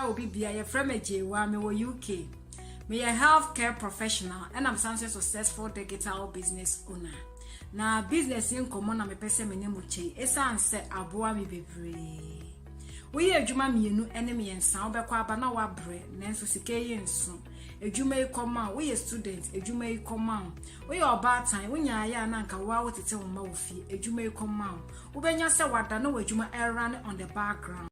Obi bia yɛfrɛ me Gyewa, mewɔ UK. Meyɛ health care professional ɛna mesan nso yɛ successful digital business owner. Na business yi nkɔmmɔ na mepɛ sɛ me ne mo kyɛ yi ɛsiane sɛ aboa me bebree. Woyɛ adwuma mmienu ne mmiɛnsa wobɛkɔ aba na woabrɛ nanso sika yi nso. Adwuma yi kɔma wo, woyɛ student, adwuma yi kɔma wo. Woyɛ ɔbaatan, wonyaeɛ a na anka woa wotete wo mma wɔ fie, adwuma yi kɔma wo. Wobɛnya sɛ wada na w'adwuma ɛrane on the background.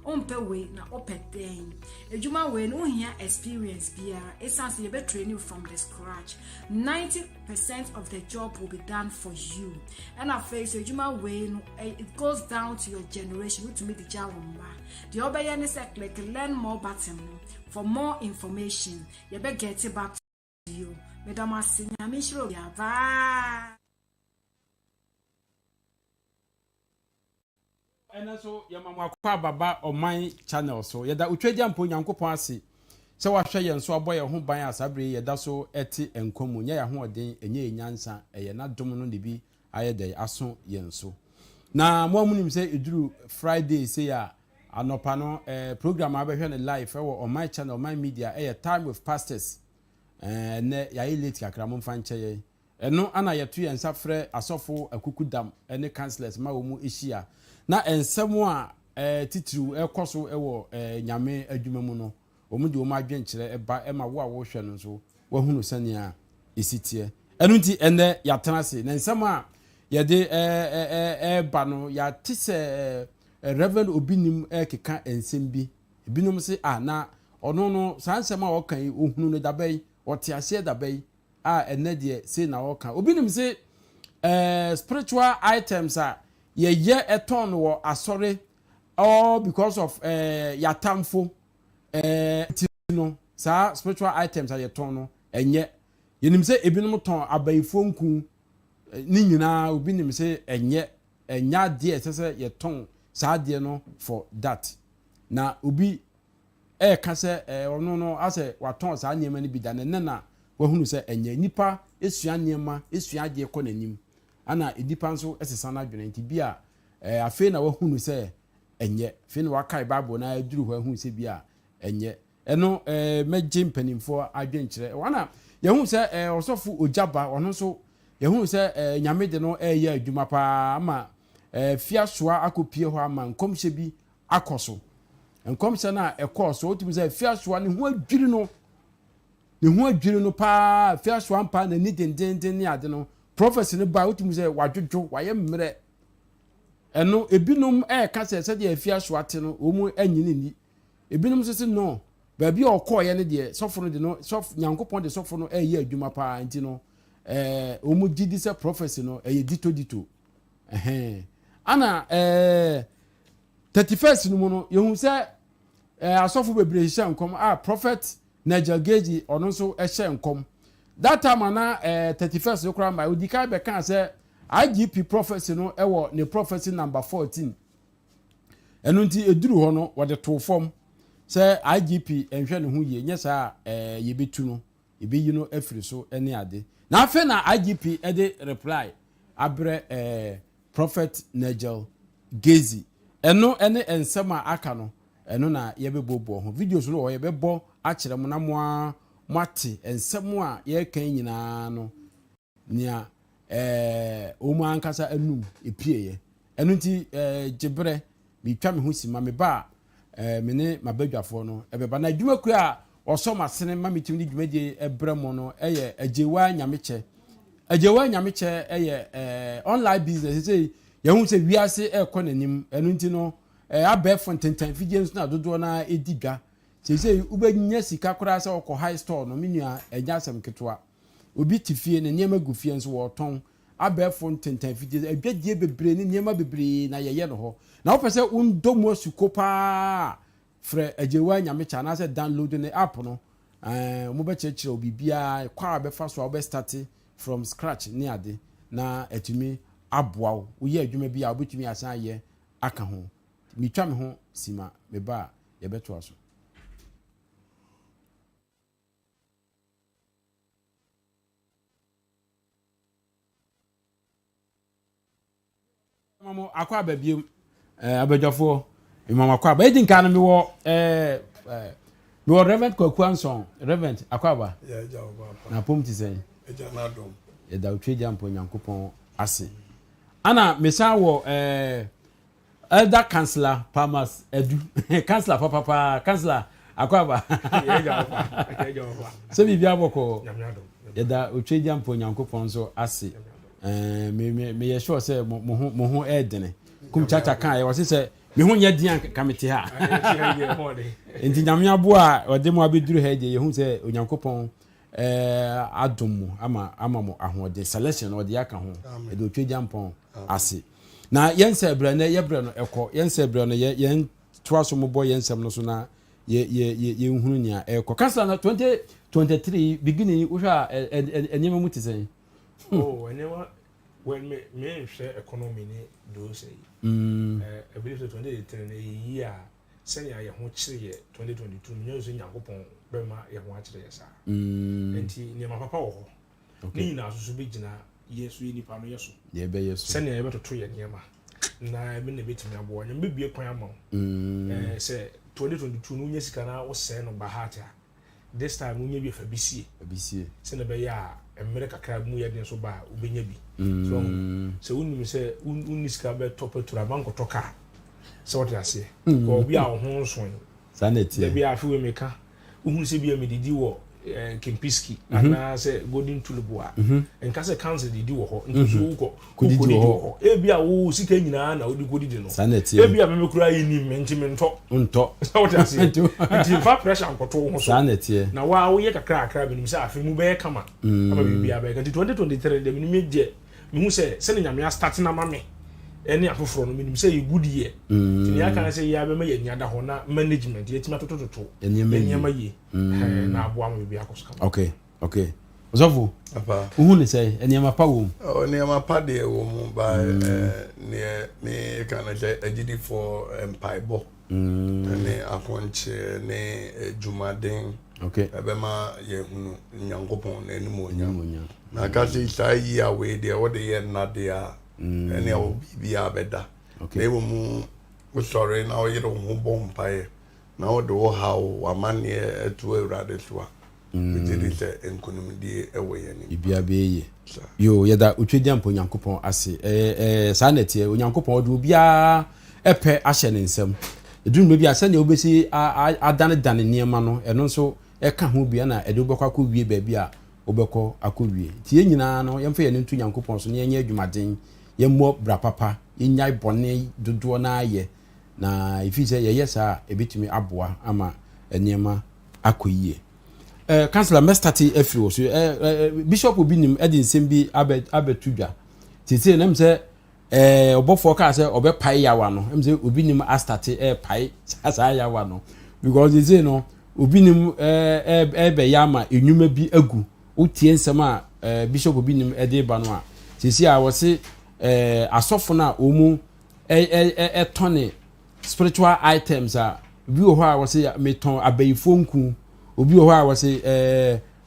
Wompɛ wei na wopɛ dɛn? Adwuma wei no wohia experience biara ɛsiane sɛ yɛbɛ train you from the scratch. 90% of the job will be done for you. Ɛna afei so adwuma wei no it goes down to your generation wotumi de gya wo mma. Deɛ wobɛyɛ ne sɛ click learn more button no for more information. Yɛbɛ get back to you. Meda mo ase Nyame nhyira obiara. Bye. Ɛnnɛ nso yɛma mo akwaaba ba Ɔman Channel so. Yɛda Otwagyampa Onyankopɔn ase sɛ wahwɛ yɛn so abɔ yɛn ho ban a saa bere yi yɛda so te nkwa mu. Ɛnyɛ yɛn ahoɔden, ɛnyɛ yɛn nyansa, ɛyɛ n'adom no na ebi ayɛ dɛn aso yɛn so. Na mo a monim sɛ ɛduru Friday sei a anɔpa no eh, program a wobɛhwɛ no live ɛwɔ Ɔman Channel, Ɔman Media ɛyɛ Time with Pastors. Eh, ɛnnɛ yɛayɛ late kakra, momfa nkyɛ yɛn. Ɛno na yɛto yɛn nsa frɛ asɔfo akukudam ne councillors ma wɔn hyia na nsɛm a titiriw ɛrekɔ so wɔ Nyame adwuma mu no, wɔn de wɔn adwenkyerɛ ba ma wo a wohwɛ no nso woahunu sɛnea ɛsi teɛ. Ɛno nti ɛnnɛ yɛatena ase na nsɛm a yɛde ɛreba no yɛate sɛ Reverend Obinim ɛrekeka nsɛm bi. Ebinom se ah na ɔno no saa nsɛm a ɔka yi ɔhunu no dabɛn, ɔte aseɛ dabɛn. A ɛnɛ deɛ sei na ɔka. Obi nim se eh, spiritual items a yɛyɛ ɛtɔn no wɔ asɔre all because of eh, yatamfo eh, ti no saa spiritual items a yɛtɔn no ɛnyɛ. Yɛnim sɛ ebinom tɔn abayifoɔ nku eh, ne nyinaa obi nim se ɛnyɛ ɛnyɛ adeɛ ɛsɛ sɛ yɛtɔn saa adeɛ no for that. Na obi reka sɛ ɔno no asɛ watɔn saa nneɛma no bi da na ɛnɛ na wahunu sɛ ɛnyɛ. Nnipa sua nneɛma, sua adeɛ kɔ n'anim, ɛna nnipa nso sesa n'adwene. Nti bi a afei na wahunu sɛ ɛnyɛ. Afei na wakae Bible na aduru hɔ ahunu sɛ bi a ɛnyɛ. Ɛno mɛgye mpanimfoɔ adwenkyerɛ. Ɛwɔ na yɛhu sɛ ɔsɔfo Ogyaba, ɔno nso yɛhu sɛ Nyame de no ɛreyɛ adwuma paa ama fiasoa akɔpie hɔ ama nkɔmhyɛ bi akɔ so. Nkɔmhyɛ no a ɛkɔɔ so, wotumi sɛ Fiasoa ne ho adwiri no, ne ho adwiri no paa, Fiasoa mpa n'ani dendenden ne ade no, prɔfɛsi no ba, wotumi sɛ wadwodwo, wayɛ mmerɛ. Ɛno, ebinom ɛreka sɛ sɛdeɛ Fiasoa te no, wɔn anyini nni. Ebinom nso se no, baabi a ɔkɔɔeɛ no deɛ, sɔfo no de no, sɔfo, Nyankopɔn de sɔfo no ɛreyɛ adwuma paa, nti no, ɛɛ, wɔn gye di sɛ prɔfɛsi no ɛyɛ dito dito. Ɛhɛn. Ana ɛɛ, 31st no mu no, yɛhu sɛ eh, asɔfo bebree hyehyɛ nkɔm a Prophet Nigel Gage ɔno nso hyɛ nkɔm. That time ana eh, 31st no koraa ma odi kan bɛkaa sɛ IGP prophecy no wɔ ne prophecy number 14. Ɛno nti eduru hɔ no wɔde too fam sɛ IGP nhwɛ ne ho yie nyɛ saa eh, yɛbɛtu no. Yɛbɛyi no afiri so ne ade. Na afei na IGP de reply abrɛ eh, Prophet Nigel Gezi. Ɛno ne nsɛm a aka no, ɛno na yɛbɛbɔbɔ ho. Videos no wɔ hɔ, yɛbɛbɔ akyerɛ mo na mo ara moate nsɛm a yɛreka yi nyinaa no. nea ɛɛ wɔn ankasa anum epieɛ. Ɛno nti ɛɛ gye berɛ, metwa me ho si ma me ba a ɛɛ me ne m'abadwafoɔ no ɛbɛba. Na adwumakuo a wɔsɔ m'asene ma metumi de dwumadie ɛbrɛ mo no ɛyɛ Agyewa Nyamekyɛ. Agyewa Nyamekyɛ ɛyɛ ɛɛ online business. Sɛ yɛhu sɛ wiase ɛrekɔ n'anim, ɛno nti no ɛɛ abɛɛfo ntentan fidie nso na dodoɔ no ara ɛdi dwa. Seesei wobɛnya sika koraa sɛ wɔkɔ high store no, me nua ɛnyɛ asɛm ketewa. Obi te fie, ne nneɛma gu fie nso wɔretɔn. Abɛɛfo ntentan afidie, adwadie bebree ne nneɛma bebree na yɛyɛ no hɔ. Na wopɛ sɛ wodɔ mu asuko paa a, frɛ Agyewa Nyamekyɛ anaasɛ download ne app no. Ɛɛ, wɔbɛkyerɛkyerɛ wo biribiara, kwan a wobɛfa so a wobɛstarte from scratch ne ade na atumi aboa wo. Woyɛ adwuma bi a wobɛtumi asan ayɛ aka ho. Metwa me ho sima, meba a yɛbɛtoa so. Mamo akɔ aba biom eh, abadwafoɔ mamo akɔ aba. Edi nkan no mewɔ eh, ɛɛ mewɔ Reverend Kwaku Anson. Reverend Akwaaba. Na apom te sɛn? Yɛda Otwa Gya Mpo Nyankopɔn ase. Ana mesan wɔ ɛɛ Elder Councillor Palmas Adu. Councillor papapaa. Councillor Akwaaba. Sɛ biribi abɔkɔ. Yɛda Otwa Gya Mpo Nyankopɔn nso ase. Ɛɛ me me meyɛ sure sɛ mo mo ho mo ho ɛɛdene. Kum Chacha kan yɛ wɔse sɛ me ho nyɛ den a ka mete ha. Nti Nyame aboa a ɔde mo abɛduru ha deɛ yɛhu sɛ Onyankopɔn eh, adom mo ama ama mo ahoɔden. Selection no ɔde aka ho. Ɛde otwa gya mpɔn ase. Na yɛn sɛ brɛ no yɛ brɛ no ɛkɔ. Yɛn sɛ brɛ no yɛ yɛn toa so mobɔ yɛn nsɛm no so na yɛ yɛ yɛ yɛnhunu nea ɛrekɔ. Councillor na 2023 beginning wohwɛ a nneɛma mu te sɛn? Oh, nneɛma well me me nhwɛ economy ne those yi. I believe sɛ 2023 no ɛyɛ yie a sɛnea yɛn ho kyerɛ yɛ 2022 no nyɛ sɛ Nyankopɔn bɛma yɛn ho akyerɛ yɛ saa. Nti nneɛma papa wɔ hɔ. Ne nyinaa nso so bɛgyina yɛ so yɛ nipa no yɛ so. Yɛbɛyɛ so. Sɛnea yɛbɛtoto yɛ nneɛma na ɛbi na ɛbɛtumi aboa. Nyame bɛbue kwan ama wo. Sɛ 2022 no wonya sika na wosɛe no bahat a, this time wonya bi afa bi sie. Bi sie. Sɛnea ɛbɛyɛ a mmerɛ kakra mu yɛ den so ba a wobɛnya bi. So sɛ wonim sɛ wonni sika bɛtɔ petrol a, ma nkɔtɔ kaa. Sɛ wɔte aseɛ. Obi a wo ho nso yi. Saa na ɛteɛ. Dabi afe wei meka wohunu sɛ bi a medidi wɔ Kempinski anaasɛ Golden Tulip a nka sɛ council didi wɔ hɔ nti so wokɔ wokɔdidi wɔ hɔ ebi a wo sika nyinaa na wode kɔdidi no. Saa na ɛteɛ. Ebi a meme koraa yi nim me nti mentɔ. Ntɔ. Sɛ wote aseɛ nti mfa pressure nkɔto wo ho so. Saa na ɛteɛ. Na waa woyɛ kakra kakra menim sɛ afe mu bɛyɛ kama ama biribiara bɛyɛ nti 2023 deɛ menim deɛ mehu sɛ sɛne Nyame astart no ama me ɛne afoforɔ no menim sɛ yɛ good year. Nti nea aka ne sɛ yɛ abɛma yɛ ani ada hɔ na management yɛtumi atotototo nneɛma yie na aboa ma biribi akɔ so kama. Okay, ɔsɔfo, wohu ne sɛ nneɛma pa wɔ mu? Nneɛma pa deɛ wɔ mu ba neɛ meka no sɛ agyidifoɔ mpaebɔ ne akɔnkyerɛ ne adwumaden ɛbɛma yɛhunu Nyankopɔn n'animuonyam. Na ka sɛ saa yi a wei deɛ wode yɛ nnadeɛ a ɛne a wo biribiaa bɛda. Na mmom wosɔre na woyere wo ho bɔ mpaeɛ na wode wo haw w'amanneɛ ɛto Awurade so a, megye di sɛ nkonimdie ɛwɔ yɛn anim. Biribiara bɛyɛ yie. Yo, yɛda Otwa mpo Onyankopɔn ase. Ɛɛ saa na ɛteɛ. Onyankopɔn ɔde obiara ɛpɛ ahyɛ ne nsam. Ɛduru mmerɛ bi a sɛnea wobɛsi adanedane nneɛma no, ɛno nso ɛka ho bi na ɛde wobɛkɔ akɔwie baabi a wobɛkɔ akɔwie. Nti yɛn nyinaa no yɛmfa yɛn nto Nyankopɔn so na yɛnyɛ adwumaden, yɛmmɔ bra papa, yɛnyae bɔne dodoɔ no ayɛ. Na ɛfiri sɛ yɛyɛ saa a, ɛbɛtumi aboa ama nneɛma akɔ yie. Councillor, mɛstart afiri wɔ so. Bishop Obi nim ɛde nsɛm bi abɛto dwa. Tete nam sɛ ɔbɔfoɔ kaa sɛ ɔbɛpae yawa no, ɛm sɛ Obi nim astart ɛɛpae saa yawa no. Because tete no Obi nim ɛɛbɛyɛ ama enwuma bi agu. Wotie nsɛm a Bishop Obi nim ɛde ba no a, sisi a wɔse asɔfo no a wɔn ɛtɔne spiritual items a obi wɔ hɔ a wɔse metɔn abayifoɔ nku, obi wɔ hɔ a wɔse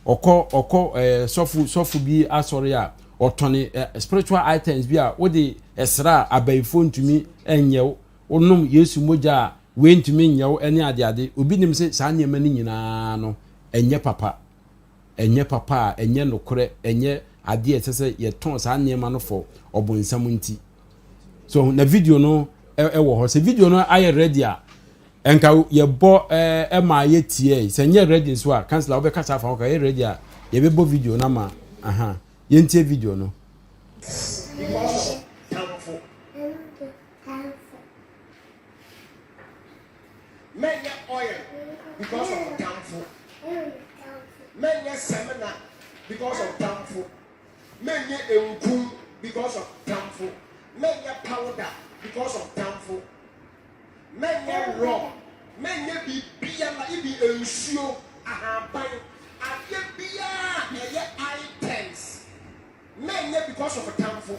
ɔkɔ ɔkɔ sɔfo sɔfo bi asɔre a ɔtɔne spiritual items bi a wode ɛsra a abayifoɔ ntumi nyɛ, wonom Yesu mogya a wei ntumi nyɛ wo ne adeade. Obi nim sɛ saa nneɛma no nyinaa no ɛnyɛ papa, ɛnyɛ papa a ɛnyɛ nokorɛ, ɛnyɛ adeɛ ɛsɛ sɛ yɛtɔn saa nneɛma no fɔ ɔbonsam nti. So na video no ɛwɔ hɔ. Sɛ video no ayɛ ready a, ɛnka yɛbɔ ɛma yɛtie. Sɛ nyɛ ready nso a, councillor wobɛkasa afa ho ka yɛ ready a yɛbɛbɔ video no ama aha yɛntie video no. Because of tamfo. Mɛnyɛ oil because of tamfo. Mɛnyɛ samina because of tamfo. Mɛnyɛ nkum because of tamfo. Mɛnyɛ powder because of tamfo. Mɛnyɛ raw. Mɛnyɛ biribiara ibi nsuo ahaban adeɛ biara ɛyɛ items. Mɛnyɛ because of tamfo.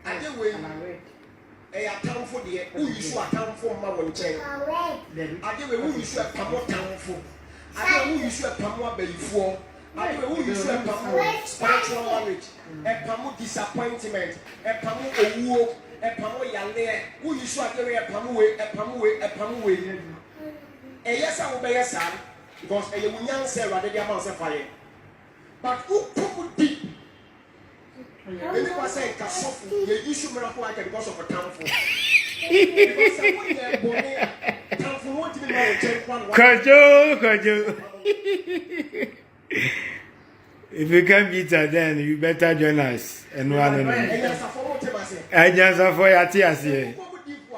Adeɛ wei ɛyɛ atamfo deɛ woyi so atamfo mma wo nkyɛn. Adeɛ wei woyi so ɛpamo tamfo. Adeɛ woyi so ɛpamo abayifoɔ. Ade wei wo use ɛpamo spiritual marriage, ɛpamo disappointment, ɛpamo owuo, ɛpamo yaleɛ, wo use adeɛ wei ɛpamo wei, ɛpamo wei, ɛpamo wei. Ɛyɛ sɛ wobɛyɛ saa because ɛyɛ wo nyansa Awurade de ama wo sɛ fa yɛ. But wo kɔ mu deep. Ɛni kwa sɛ nka sɔfo yɛ use miracle item because of ɔtamfo. Because sɛ wonyɛ bɔne a, tamfo no wɔntumi mma wo nkyɛn kwa na Kwadwo, Kwadwo. If you can't beat us, then you better join us. Ɛno ano no. Anyansafo mo te ma se. Anyansafo yɛate aseɛ. Wokɔ mu deep a,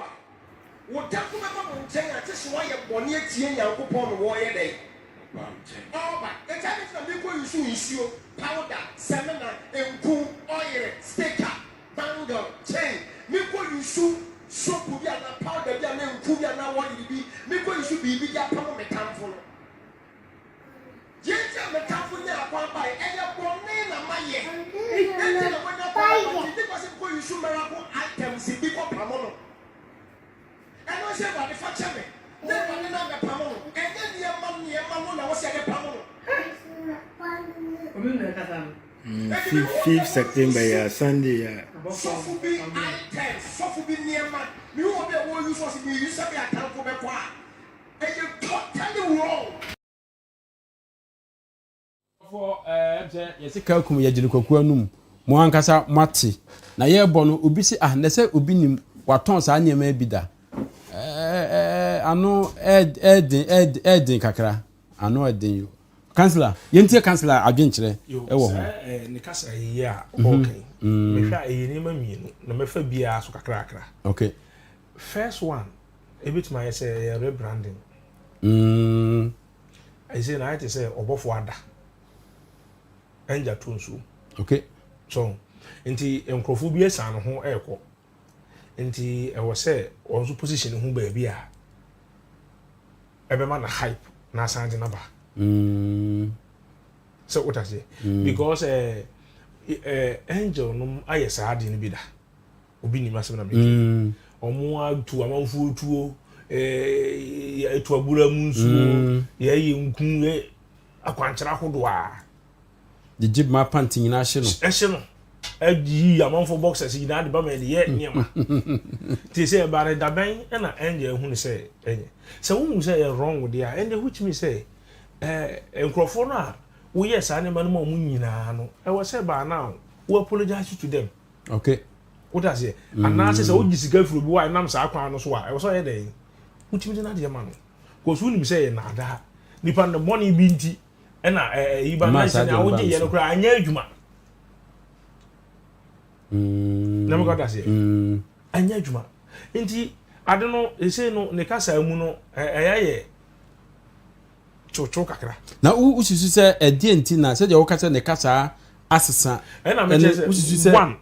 wo tamfo bɛba wo nkyɛn a kye sɛ woayɛ bɔne atie Nyankopɔn na wɔyɛ dɛn? Ɔba. Enti adɛn nti na mekɔ use nsuo, powder, samina, nku, oil, sticker, bangle, chain, mekɔ use soap bi anaa powder bi anaa nku bi anaa oil bi, mekɔ use biribi de apamo me tamfo no? Deɛ nti a me tamfo nyaa kwan baeɛ, ɛyɛ bɔne na mayɛ. Enti na wanya kwan aba nti, nni kwa sɛ mekɔ use miracle items bi kɔpamo no. Ɛno nso Awurade fa kyɛ me na Awurade no abɛpamo no. Ɛnyɛ nneɛma nneɛma no na ɛwɔ sɛ yɛde pamo no. Fifth September yɛ Sunday a. Sɔfo bi items, sɔfo bi nneɛma, mehu obi a wɔreyi so ɔse meyi sɛ me atamfo bɛkɔ a, ɛyɛ totally wrong. Ɔbɔfoɔ ɛɛ sɛ yɛse kaa kum yɛgyene kwaku anum mo ankasa moate na yɛrebɔ no obi se ah nɛsɛ obi nim watɔn saa nneɛma yi bi da ɛɛ ano ɛɛden ɛɛden kakra ano ɛden kansila yɛntie kansila adwenkyerɛ ɛwɔ ho. Sɛ ne kasa yi a ɔka yi mehwɛ a ɛyɛ nneɛma mmienu na mɛfa biara so kakrakra. Okay. First one ebetumi ayɛ sɛ ɛyɛ rebranding. Ɛsɛ na ayɛ te sɛ ɔbɔfo ada ɛngya to nsuo. Okay. So nti nkurɔfoɔ bi asan ne ho ɛrekɔ nti ɛwɔ sɛ wɔn nso position ho baabi a ɛbɛma na hype na asan de naba. Sɛ wota seɛ. Because ɛɛ ɛɛ angel nom ayɛ saa ade no bi da. Obi nim asɛm na meka. Mm. Ɔmo atu amanfoɔ tuo, ɛɛ etu abura mu nsuo, mm. yɛyɛ nku, yɛ akwankyerɛ ahodoɔ a. Gyegye ma panti nyinaa hye no. Ɛhye no. Ɛyi amanfoɔ boxers nyinaa de ba ma yɛde yɛ nneɛma. Te sɛ ɛbaa no dabɛn ɛna ɛnyɛ ehu no sɛ ɛnyɛ. Sɛ wohu sɛ ɛyɛ wrong deɛ a ɛnde which means sɛ ɛɛ nkurɔfoɔ no a woyɛ saa nneɛma no ma wɔn nyinaa no ɛwɔ sɛ by now wo apologize to them. Okay. Wote aseɛ? Mm. Anaasɛ sɛ wogye sika firi obi hɔ a ɛnam saa kwan no so a, ɛwɔ sɛ ɔyɛ dɛn? Wotumi de n'adeɛ ma no. Kɔsu wonim sɛ ɛyɛ naadaa. Nipa no bɔne bi nti ɛna ɛyi ba na sɛ nea wogye yɛ no koraa anyɛ adwuma. Mm. Na mekɔ aseɛ. Mm. Anyɛ adwuma. Nti ade no ɛsei no ne kasa mu no ɛyɛ yɛ kyowkyow kakra. Na wosusu sɛ ɛdeɛn nti na sɛdeɛ woka sɛ ne kasaa asesa ɛna mekyɛ sɛ one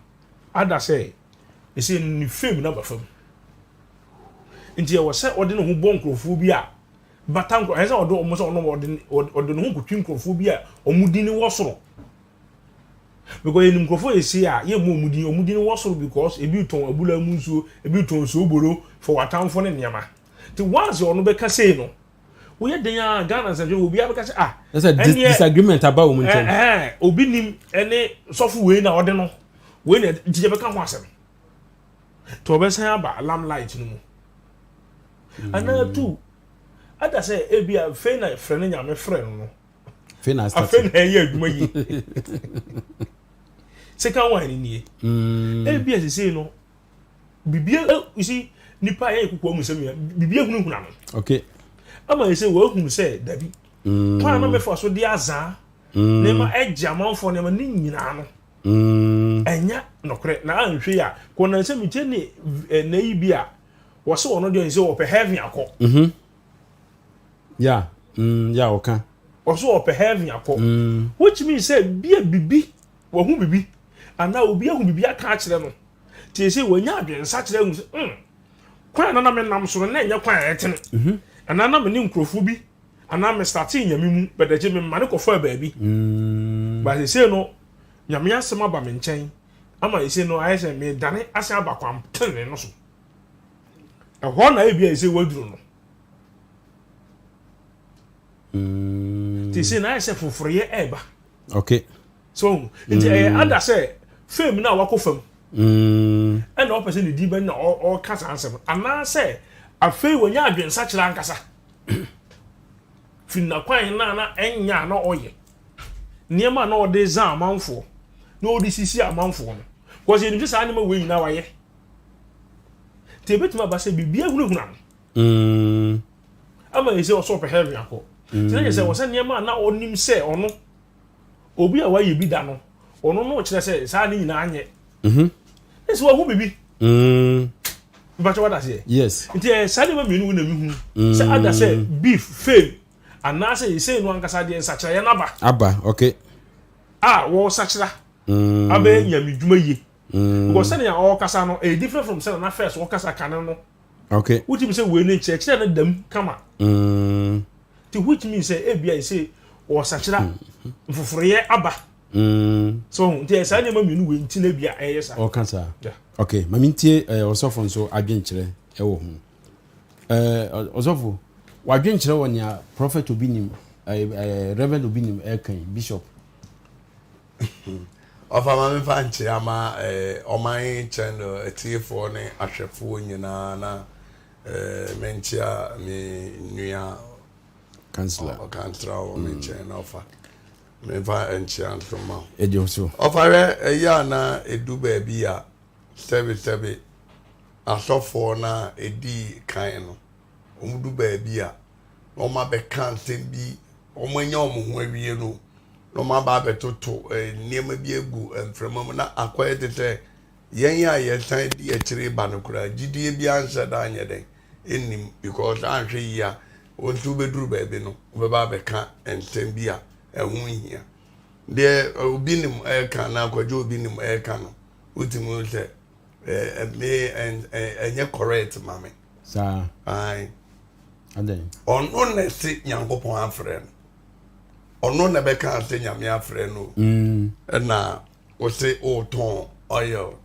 ada sɛ ɛsɛ ne fame no aba fam nti ɛwɔ sɛ ɔde ne ho bɔ nkurɔfoɔ bi a bata nkurɔfoɔ ɛsɛ sɛ ɔde ɔmo sɛ ɔno ɔde ɔde ne ho kotwi nkurɔfoɔ bi a ɔmo din wɔ soro because yɛnim nkurɔfoɔ yɛ sie a yɛmmɔ ɔmo din ɔmo din wɔ soro because ebi tɔn abula mu nsuo ebi tɔn sooboro for watamfo ne nneɛma nti once ɔno bɛka sei no woyɛ den a Ghana nsɛmtwerɛ obiara bɛka sɛ ah ɛsɛ disagreement aba wɔn nkyɛn ɛɛ obi nim ɛne sɔfo wei na ɔde no wei na nti yɛbɛka ho asɛm nti ɔbɛsan aba limelight no mu mm. anaa tu ada sɛ ebi a fei na frɛ no nyame frɛ no no afei na afei na ɛyɛ adwuma yie second one nie mm. ebi a sesei no Biribi a you see nipa a yɛyɛ kokoa mu nsɛm nyinaa biribi ahunahuna no. Okay. Ama yɛ sɛ wɔahunu sɛ dabi. Mm. Kwan na mɛfa so de azaa. Mm. Nneɛma ɛgye amanfoɔ nneɛma ne nyinaa no. Mm. Ɛnyɛ nɔkorɛ na anhwɛ yi a kɔnɔ sɛ metie ne ɛnɛ yi bi a wɔsɛ wɔn deɛ sɛ wɔpɛ heaven akɔ. Mm-hmm. Yeah. Mm, yeah, ɔka. Ɔsɛ ɔpɛ heaven akɔ. Mm. Which means sɛ bia bibi wahu bibi anaa obi ahu bibi aka akyerɛ no. Nti seesei wanya adwensakyera ahu sɛ, mm, kwan a na na menam so no, na ɛnyɛ kwan a ɛtene. Mhm. Anaa na me ne nkurɔfoɔ bi, anaa me startee Nyame mu, but akyire me mane kɔfaa baabi. Mm. But seesei no, Nyame asɛm aba me nkyɛn, ama seesei no ayɛ sɛ medane asan aba kwan tenene no so. Ɛhɔ na ebia seesei waduru no. Mm. Nti seesei na ayɛ sɛ foforoyɛ ɛreba. Okay. So ɔhu nti ɛyɛ mm. ada sɛ fame no a wakɔ fam mm. ɛna ɔpɛ sɛ ne din bɛ na ɔka saa nsɛm anaasɛ afei wɔnya adwensakyerɛ ankasa firi nakwan no a na ɛnyɛ a na ɔyɛ nneɛma a na ɔde zan amanfoɔ na ɔde sisi amanfoɔ no kɔsi yɛnim sɛ saa nneɛma wei nyinaa wayɛ nti ebetumi aba sɛ biribi ahunahuna no mm. ama yɛ sɛ ɔsɛ ɔpɛ heaven akɔ nti na yɛ sɛ wɔsɛ nneɛma a na ɔnim sɛ ɔno obi a wayɛ bi da no ɔno no kyerɛ sɛ saa ne nyinaa nyɛ mhm. ne sɛ wahu biribi mm. mpakyɛ wada seɛ yes nti ɛyɛ saa nneɛma mmienu wo na mehu mm. sɛ ada sɛ beef fame anaasɛ yɛsei no ankasa deɛ nsakyerɛeɛ no aba aba okay a wɔsakyera mm. abɛyɛ nyame dwuma yie because sɛnea ɔrekasa no ɛyɛ different from sɛnea na first wɔkasa kane no okay wotumi sɛ wei no nkyerɛkyerɛ no dam kama Nti which means sɛ ebia ɛsɛ ɔsakyera mfoforoyɛ aba. So nti ɛyɛ saa nneɛma mmienu wei nti na ebia ɛyɛ saa. Ɔka saa. Yeah. Okay, ma mentie eh, ɔsɔfo nso adwenkyerɛ ɛwɔ ho. Eh, ɔsɔfo, wadwenkyerɛ wɔ nea prophet obi nim, eh, eh, reverend obi nim ɛka yi, bishop. Ɔfa ma memfa nkyea ma eh, ɔman channel atiefoɔ ne ahwɛfoɔ nyinaa na Eh, menkyea me nua kansla kansla wɔ me nkyɛn na ɔfa memfa nkyea nso ma wo ɛgye so ɔfa hwɛ ɛyɛ a na ɛdu baabi a sɛbesɛbe asɔfoɔ no a ɛdii kan no wɔn du baabi a na wɔn abɛka nsɛm bi wɔn anya wɔn ho awie no na wɔn aba abɛtoto nneɛma bi agu mframa mu na akɔyɛ te sɛ Yɛn a yɛsan di akyire ba no koraa gyidie biara nhyɛ da nyɛ dɛn nnim because anhwɛ yie a wo nso wobɛduru baabi no wobɛba abɛka nsɛm bi a ɛho nhia. Deɛ obi nim ɛreka anaa Kwadwo obi nim ɛreka no wotumi hu sɛ me ɛnyɛ correct ma me. Saa. Ae. Adɛn? Ɔno na ɛse Nyankopɔn afrɛ no. Ɔno na ɛbɛka sɛ Nyame afrɛ no. Ɛna Wose wotɔn oil,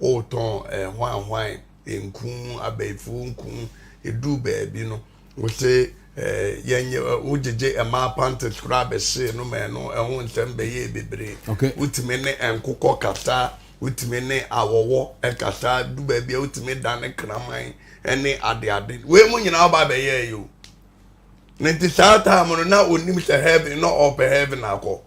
wotɔn eh, hwan hwan, nku, abayifoɔ nku, eduu baabi no, wose eh, yɛnyɛ, eh, wogyegye mmaa panties koraa bɛhyee no ma ɛno ɛho nsɛm bɛyɛɛ bebree. Okay. Wotumi ne nkokɔ kasa, wotumi ne awɔwɔ kasa, du baabi a wotumi dane kraman ne adeade. Wei mu nyinaa woba bɛyɛɛ yi o. Ne nti saa time no na onim sɛ heaven na ɔpɛ heaven akɔ.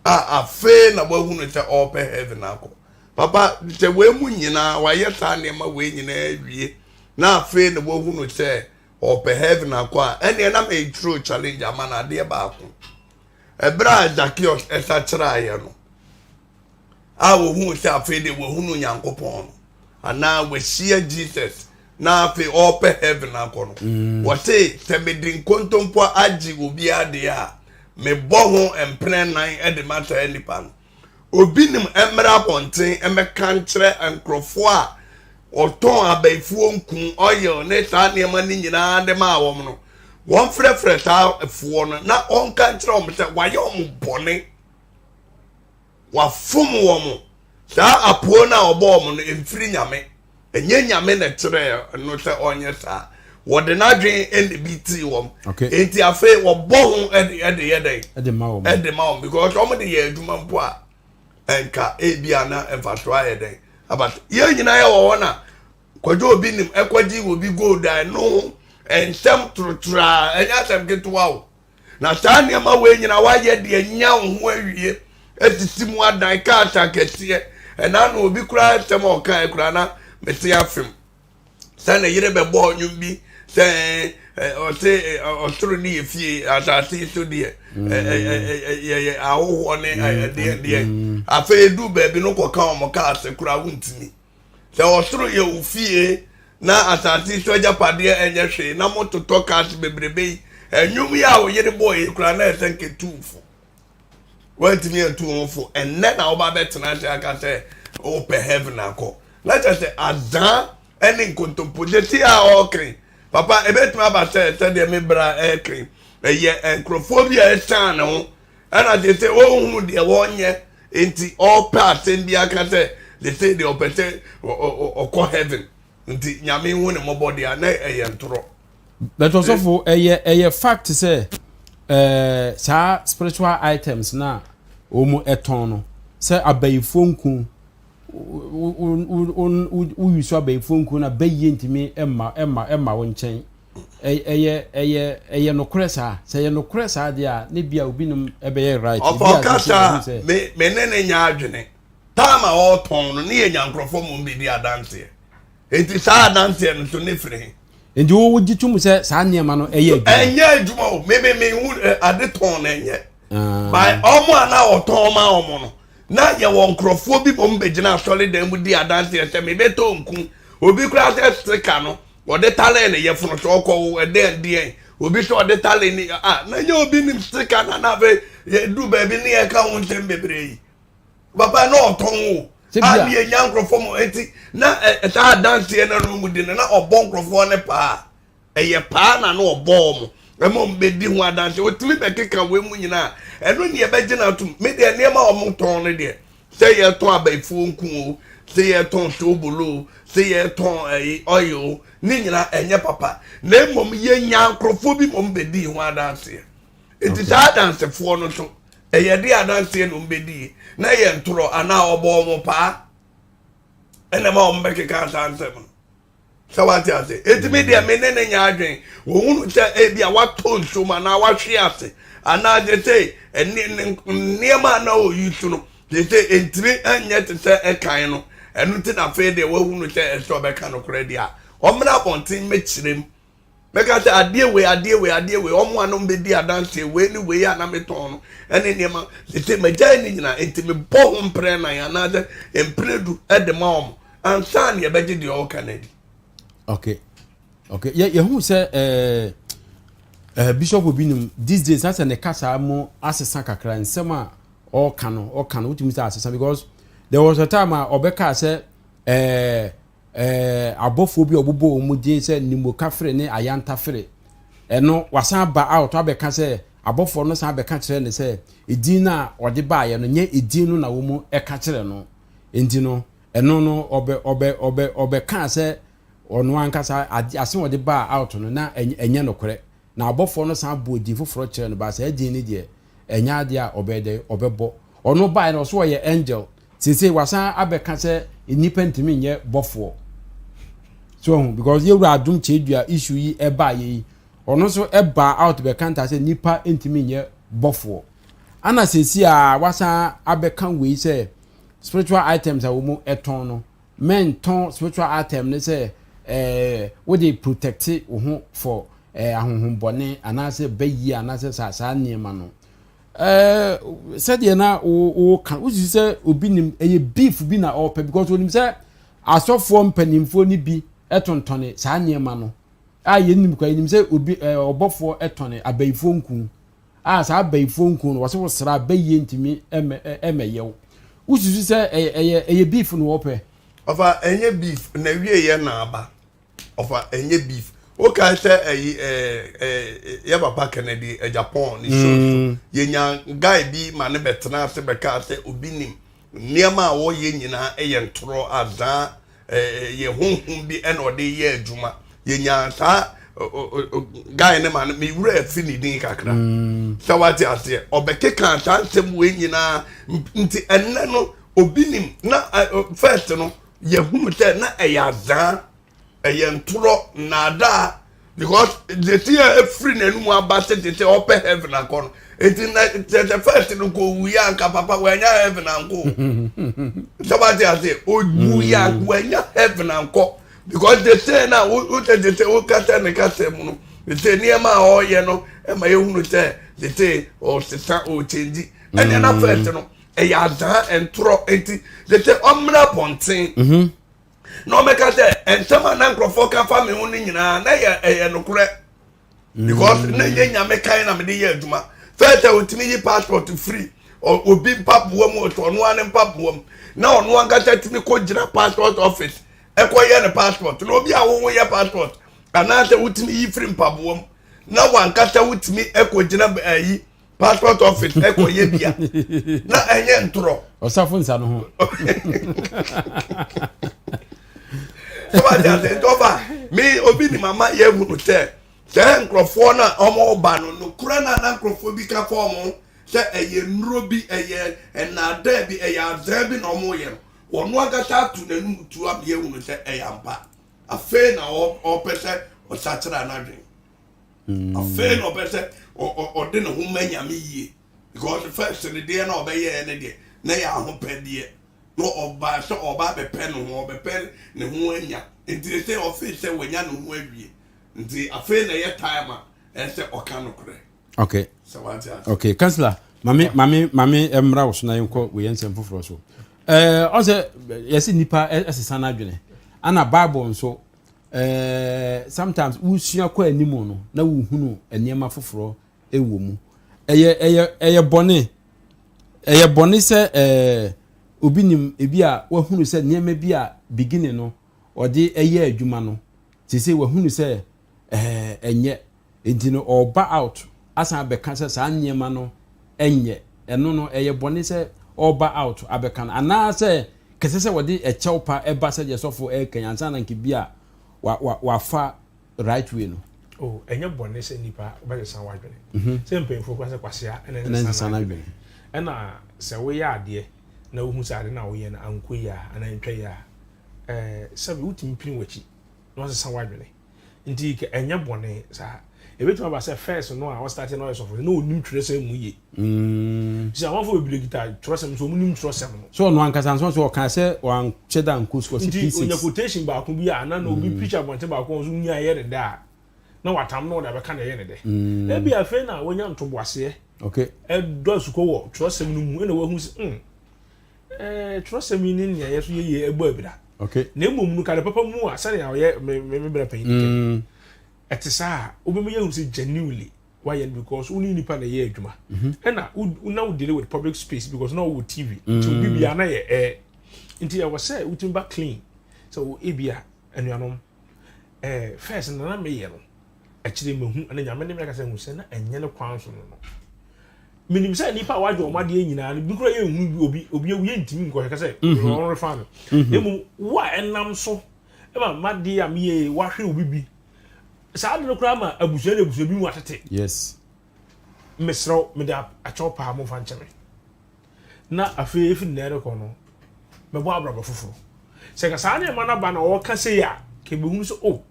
a afei na wahunu sɛ ɔrepɛ heaven akɔ. Papa, sɛ wei mu nyinaa wayɛ saa nneɛma wei nyinaa awie na afei na wahunu sɛ ɔrepɛ heaven akɔ a, ɛnneɛ na meturo challenge ama no adeɛ baako. Ɛberɛ a Zacchaeus ɛsakyeraeɛ no, a wɔhuu sɛ afei deɛ wahunu Nyankopɔn no, anaa wahyia Jesus na afei ɔrepɛ heaven akɔ no mm. wɔse sɛ mede nkontompo agye obi adeɛ a mebɔ ho mprɛ nan de ma saa nipa no obi nim mmerɛ abɔnten mmɛka nkyerɛ nkurɔfoɔ a ɔtɔn abayifoɔ nku oil ne saa nneɛma no nyinaa de maa wɔn no wɔn frɛfrɛ saa foɔ no na ɔnka nkyerɛ wɔn sɛ wayɛ wɔn bɔne Wafom wɔn. Saa apuo no a ɔbɔɔ wɔn no, ɛmfiri Nyame. Ɛnyɛ Nyame na ɛkyerɛɛ no sɛ ɔnyɛ saa. Wɔde n'adwene na ebi tii wɔn. Okay. Enti afei wɔbɔ ho ɛde ɛde yɛ dɛn? Ɛde ma wɔn. Ɛde ma wɔn because wɔn de yɛ adwuma mpo a nka ebi a na mfasoɔ ayɛ dɛn. Aba yɛn nyinaa yɛ wɔ hɔ na kwadwo obi nim ɛkɔgye obi gold a ɛno ho nsɛm torotoraa ɛnyɛ asɛm ketewa o. Na saa nneɛma wei nyinaa woayɛ de anya wo ho awie asisi mu adan cars akɛseɛ ɛna na obi koraa asɛm a ɔkae koraa na mete afem sɛ ne yere bɛbɔɔ nnwom bi sɛ ɔse ɔsoro ne yɛ fie asase so deɛ yɛyɛ ahohoɔ ne ɛdeɛ deɛ afei edu baabi no kɔka wɔn cars koraa wontumi Sɛ ɔsoro yɛ wo fie na asase so agyapadeɛ ɛnyɛ hwee na mototɔ cars bebrebe yi, ɛnwom yi a wo yere bɔɔ yi koraa na ɛsɛ nka tu fo. Woantumi antu wo ho fo. Ɛnnɛ na woba bɛtena ase aka sɛ wopɛ heaven akɔ. Na kyerɛ sɛ azaa ne nkontompo gyesi a ɔɔken. Papa, ɛbɛtumi aba sɛ sɛdeɛ me bra ɛɛken ɛyɛ nkurɔfoɔ bi a ɛsan ne ho Ɛna sese ɔnhunu deɛ wɔnyɛ nti ɔpɛ asɛm bi aka sɛ sese deɛ ɔpɛ sɛ ɔkɔ heaven nti nyame hu ne mmɔbɔ deɛ na ɛyɛ ntorɔ. But ɔsɔfo ɛyɛ ɛyɛ fact sɛ ɛɛ saa spiritual items na. wɔn tɔn no sɛ abayifoɔ nku wo wo wo wo use abayifoɔ nku na bayie ntumi mma mma mma wo nkyɛn ɛyɛ ɛyɛ ɛyɛ nokorɛ saa sɛ ɛyɛ nokorɛ saa deɛ a ne bia obinom ɛbɛyɛ right Ɔfa ebi a sɛ ɔkasa ɛhu a sɛ me me ne ne nya adwene time a ɔretɔn no ne yɛ nya nkurɔfoɔ mmom bɛdi adanseɛ Enti saa adanseɛ no nso ne firi he? Enti wo wogye tom sɛ saa nneɛma no ɛyɛ adwuma? Ɛnyɛ adwuma o, me me me hu eh, ade tɔn na ɛnyɛ. Ah. By ɔmo a na ɔtɔn ma ɔmo no, na yɛwɔ nkurɔfoɔ bi bom bɛgyina asɔredan mu di adanseɛ sɛ mebɛtɔ nku. Obi koraa sɛ sika no, ɔde tale ne yɛfono so ɔkɔ wo ɛdɛn deɛn. Obi sɛ ɔde tale ne ah, na nyɛ obi nim sika na na afei yɛdu baabi ne yɛka ho nsɛm bebree yi. Papa na ɔtɔn o. A ne yɛnya nkurɔfoɔ mu nti na saa adanseɛ no no mu di no na ɔbɔ nkurɔfoɔ no paa. Ɛyɛ paa na na ɔbɔ wɔn ɛma wɔn bɛdi ho adanseɛ. Ɔtumi bɛkeka wei mu nyinaa. Ɛno ne yɛbɛgye no atom. Me deɛ nneɛma a wɔtɔn no deɛ sɛ yɛtɔn abayifoɔ nku o, sɛ yɛtɔn soobolo o, sɛ yɛtɔn ɛyi oil o, ne nyinaa ɛnyɛ papa. Na mmom yɛnya nkurɔfoɔ bi ma wɔn bɛdii ho adanseɛ. Nti saa adansefoɔ no nso ɛyɛ de adanseɛ na wɔbɛdie na ɛyɛ ntorɔ anaa ɔbɔ wɔn paa ɛna ma wɔn bɛkeka saa nsɛm no sɛ wate ase eti mi deɛ me ne ne nyɛ adwen wɔhunu sɛ ebi a watɔ nsuom anaa wahwe ase anaa gye sɛ ɛne nneɛma a na ɔyi so no gye sɛ ntumi nyɛ te sɛ ɛkan no ɛno ti na afei deɛ wahunu sɛ ɛsɛ ɔbɛka no korɛ deɛ a ɔmmra abɔnten mɛkyerɛ mu Mɛka sɛ adeɛ wei, adeɛ wei, adeɛ wei, wɔn a na wɔbɛdi adanseɛ wei ne wei a na metɔn no ne nneɛma sese magyae ne nyinaa nti mebɔ ho mprɛ nan anaasɛ mprɛ du de ma wɔn ansa na yɛbɛgye deɛ ɔreka no adi. Okay, okay. Yɛ yɛhu sɛ ɛɛ eh, ɛɛ eh, bishop obi nim these days asɛ ne kasa mu asesa kakra nsɛm a ɔreka no ɔka no wotumi sɛ asesa because there was a time a ɔbɛka sɛ ɛɛ. Eh, abɔfoɔ bi a wɔbobɔ wɔn din sɛ Nimokafere ne Ayantafere. Ɛno, wasan aba out abɛka sɛ abɔfoɔ no san bɛka kyerɛ no sɛ edin no a ɔde baeɛ no nyɛ edin no na wɔn ka kyerɛ no. Enti no, ɛno no ɔbɛ ɔbɛ ɔbɛ ɔbɛkaa sɛ ɔno ankasa asɛm a ɔde baa out no na ɛnyɛ nokorɛ. Na abɔfoɔ no san bɔɔ din foforɔ kyerɛɛ no, but saa din no deɛ, ɛnyɛ adeɛ a ɔbɛyɛ dɛn, ɔbɛbɔ. Ɔno baeɛ no, ɔso ɔyɛ angel. Seesei wasan abɛka sɛ nnipa ntumi nyɛ bɔfoɔ. So ɔho, because yɛwura adom kyɛdua issue yi ɛbaeɛ yi, ɔno nso ɛbaa out bɛka ntaa sɛ nnipa ntumi nyɛ bɔfoɔ. Ana seesei a wasan abɛka wei sɛ spiritual items a wɔn ɛtɔn no, Mɛntɔn spiritual item no sɛ eh, wode protecte wo ho for eh, ahonhombɔne anaasɛ bayie anaasɛ saa saa nneɛma no. Eh, sɛdeɛ na woka wosusu sɛ obi nim ɛyɛ beef bi na ɔpɛ because onim sɛ asɔfoɔ mpanimfoɔ no bi tontɔne saa nneɛma no a yɛnim kwa yɛnim sɛ obi eh, ɔbɔfoɔ tɔne abayifoɔ nku a saa abayifoɔ nku no wɔsɛ wosra abayie ntumi ɛmɛyɛ wo wosusu sɛ ɛyɛ ɛyɛ ɛyɛ beef na wɔpɛ. Ɔfa ɛnyɛ beef na wie yɛ na aba ɔfa ɛnyɛ beef wokae sɛ ɛyi ɛɛ ɛɛ yɛ papa Kennedy Agyapong ne show so mm. yɛnya guy bi ma ne bɛtena ase bɛkaa sɛ obi nim nneɛma a wɔyɛ nyinaa ɛyɛ ntorɔ azaa yɛ honhom bi ɛna ɔde yɛ adwuma yɛnya saa guy ne ma no me wura afi ne din kakra mm. sɛ wate aseɛ ɔbɛkeka saa nsɛm wei nyinaa nti ɛnnɛ no obi nim na first no yɛhunu sɛ na ɛyɛ azaa ɛyɛ ntorɔ nnaadaa because the thing a efiri n'anum aba sɛ te sɛ ɔpɛ heaven akɔ no eti na sɛ sɛ first no kò wuyi anka papa wanya heaven ankɔ sɛ wate ase owuyi anka wanya heaven ankɔ because the same na wo sɛ te sɛ wokasa ne kasa mu no te sɛ nneɛma a ɔreyɛ no ɛma yɛhunu sɛ te sɛ ɔsesa ɔkyɛngyi ɛnna na first no ɛyɛ azaa ntorɔ nti te sɛ ɔmmra abɔnten. Mhm. na ɔmɛka sɛ nsɛm a na nkurɔfoɔ ka fa me ho no nyinaa na yɛ ɛyɛ nokorɛ because na nyɛ nyame kan na mede yɛ adwuma first a ɔtumi yi passport free obi mpaboa mu ɔtɔ ɔno ara ne mpaboa mu na ɔno ankasa tumi kɔ gyina passport office ɛkɔ yɛ ne passport na obi a wowo yɛ passport anaasɛ wotumi yi firi mpaboa mu na wankasa wotumi ɛkɔ gyina ɛyi passport office ɛkɔ yɛ bia na ɛnyɛ ntorɔ. ɔsafo nsa no ho. sɛ wate ase nti ɔba me obi ni mama yɛ hunu sɛ sɛ nkurɔfoɔ no a wɔn ba no nokora no a na nkurɔfoɔ bi ka fɔ wɔn. sɛ ɛyɛ nnuro bi, ɛyɛ nnaadaa bi, ɛyɛ azaa bi na wɔyɛ no, ɔno ankasa ato n'anum tuo ama yɛahunu sɛ ɛyɛ ampa. Afei na ɔpɛ sɛ ɔsakyera n'adwene. Mm. Afei na ɔpɛ sɛ ɔde ne ho ma Nyame yie. Because first no deɛ na ɔbɛyɛɛ ne deɛ na yɛ ahopɛdeɛ. Na ɔbaa sɛ ɔba abɛpɛ ne ho, ɔbɛpɛ ne ho anya. Nti sɛ ɔfee sɛ wanya ne ho awie. Nti afei na ɛyɛ time a ɛsɛ ɔka nokorɛ. Okay. Okay, councillor, mame mame mame mmra wo so na yɛnkɔ wei nsɛm foforɔ so. Ɛɛ ɔsɛ yɛsi nipa ɛsesa n'adwene. Ana Bible nso ɛɛ sometimes wosua kɔ anim no na wohunu nneɛma foforɔ ɛwɔ mu. Ɛyɛ ɛyɛ ɛyɛ bɔne. Ɛyɛ bɔne sɛ ɛɛ obi nim ebi a wahunu sɛ nneɛma bi a beginning no ɔde ɛyɛ adwuma no sese wahunu sɛ ɛɛ ɛnyɛ. Enti no ɔreba out asan abɛka sɛ saa nneɛma no nyɛ. Ɛno no ɛyɛ bɔne sɛ ɔreba out abɛka no anaasɛ kɛsɛ sɛ wɔde ɛkyɛw pa ɛba sɛdeɛ sɔfo ɛreka yi ansa na nka bi a wa wa wafa right way no. Oh, ɛnyɛ bɔne sɛ nipa wobɛsesa w'adwene. Mhm. Sɛ mpanyinfoɔ kora sɛ kwasea ɛna ɛnsesa n'adwene. Ɛna sɛ woyɛ adeɛ na wohu sɛ ade no a woyɛ no ankɔ yie a anaa antwa yie a, ɛɛ sɛbi wotumi pini w'akyi na wasesa w'adwene. Nti kɛ ɛnyɛ bɔne saa. Ebetumi aba sɛ first no a ɔstarte na ɔyɛ sɔfo no na onim twerɛsɛm mu yie. Mm. Sɛ amanfoɔ bebree kita twerɛsɛm nso wɔn nim twerɛsɛm no. So ɔno ankasa nso nso ɔka sɛ wankyɛ da nkɔ sukuu ɔsi P6. Nti onya quotation baako bi a na na obi mm. preach abɔnten baako nso nya ɛyɛ ne dɛ a na watam na ɔde abɛka na ɛyɛ ne dɛ. Mm. Ebi afei na wanya ntoboaseɛ. Okay. Ɛdɔ asukɔ wɔ twerɛsɛm no mu ɛna wahu sɛ mm. Ɛɛ, twerɛsɛm yi ne nea yɛ so yɛ yie bɔ abira. Okay. Na mmom no, ka ne papa mu a sɛnea ɔyɛ me me me bra panyin kɛ. Mm. Ɛte saa a, wobɛma yɛahu sɛ genuinely wayɛ no because wo ne nipa na ɛyɛ adwuma. Mm-hmm. Ɛna wo na wo deal with public space because na wowɔ TV. Nti obi mm. biara na yɛ ɛɛ. Nti ɛwɔ sɛ wotumi ba clean. Sɛ wo ebia anuanom ɛɛ first na na meyɛ no. Akyire mahu ɛna Nyame ne me akasa hu sɛ na ɛnyɛ ne kwan so no no. Menim sɛ nnipa a wagye wɔn adeɛ nyinaa no bi koraa yɛnhunu bi obi obi awu yɛntumi nkɔhwɛ ka sɛ mhm. wɔn refa no. Mhm. Na mmom wo a ɛnam so ma m'adeɛ a meyɛ wahwɛ obi bi saa ade no koraa ma abusua ne abusua bi mu atete. Yes. Mesrɛ wo mede akyɛw paa momfa nkyɛ me. Na afei efi nnɛ rekɔ no mɛbɔ abrabɔ foforɔ. Sɛ ka saa nneɛma no aba na ɔka sei a kɛbɛhunu sɛ oh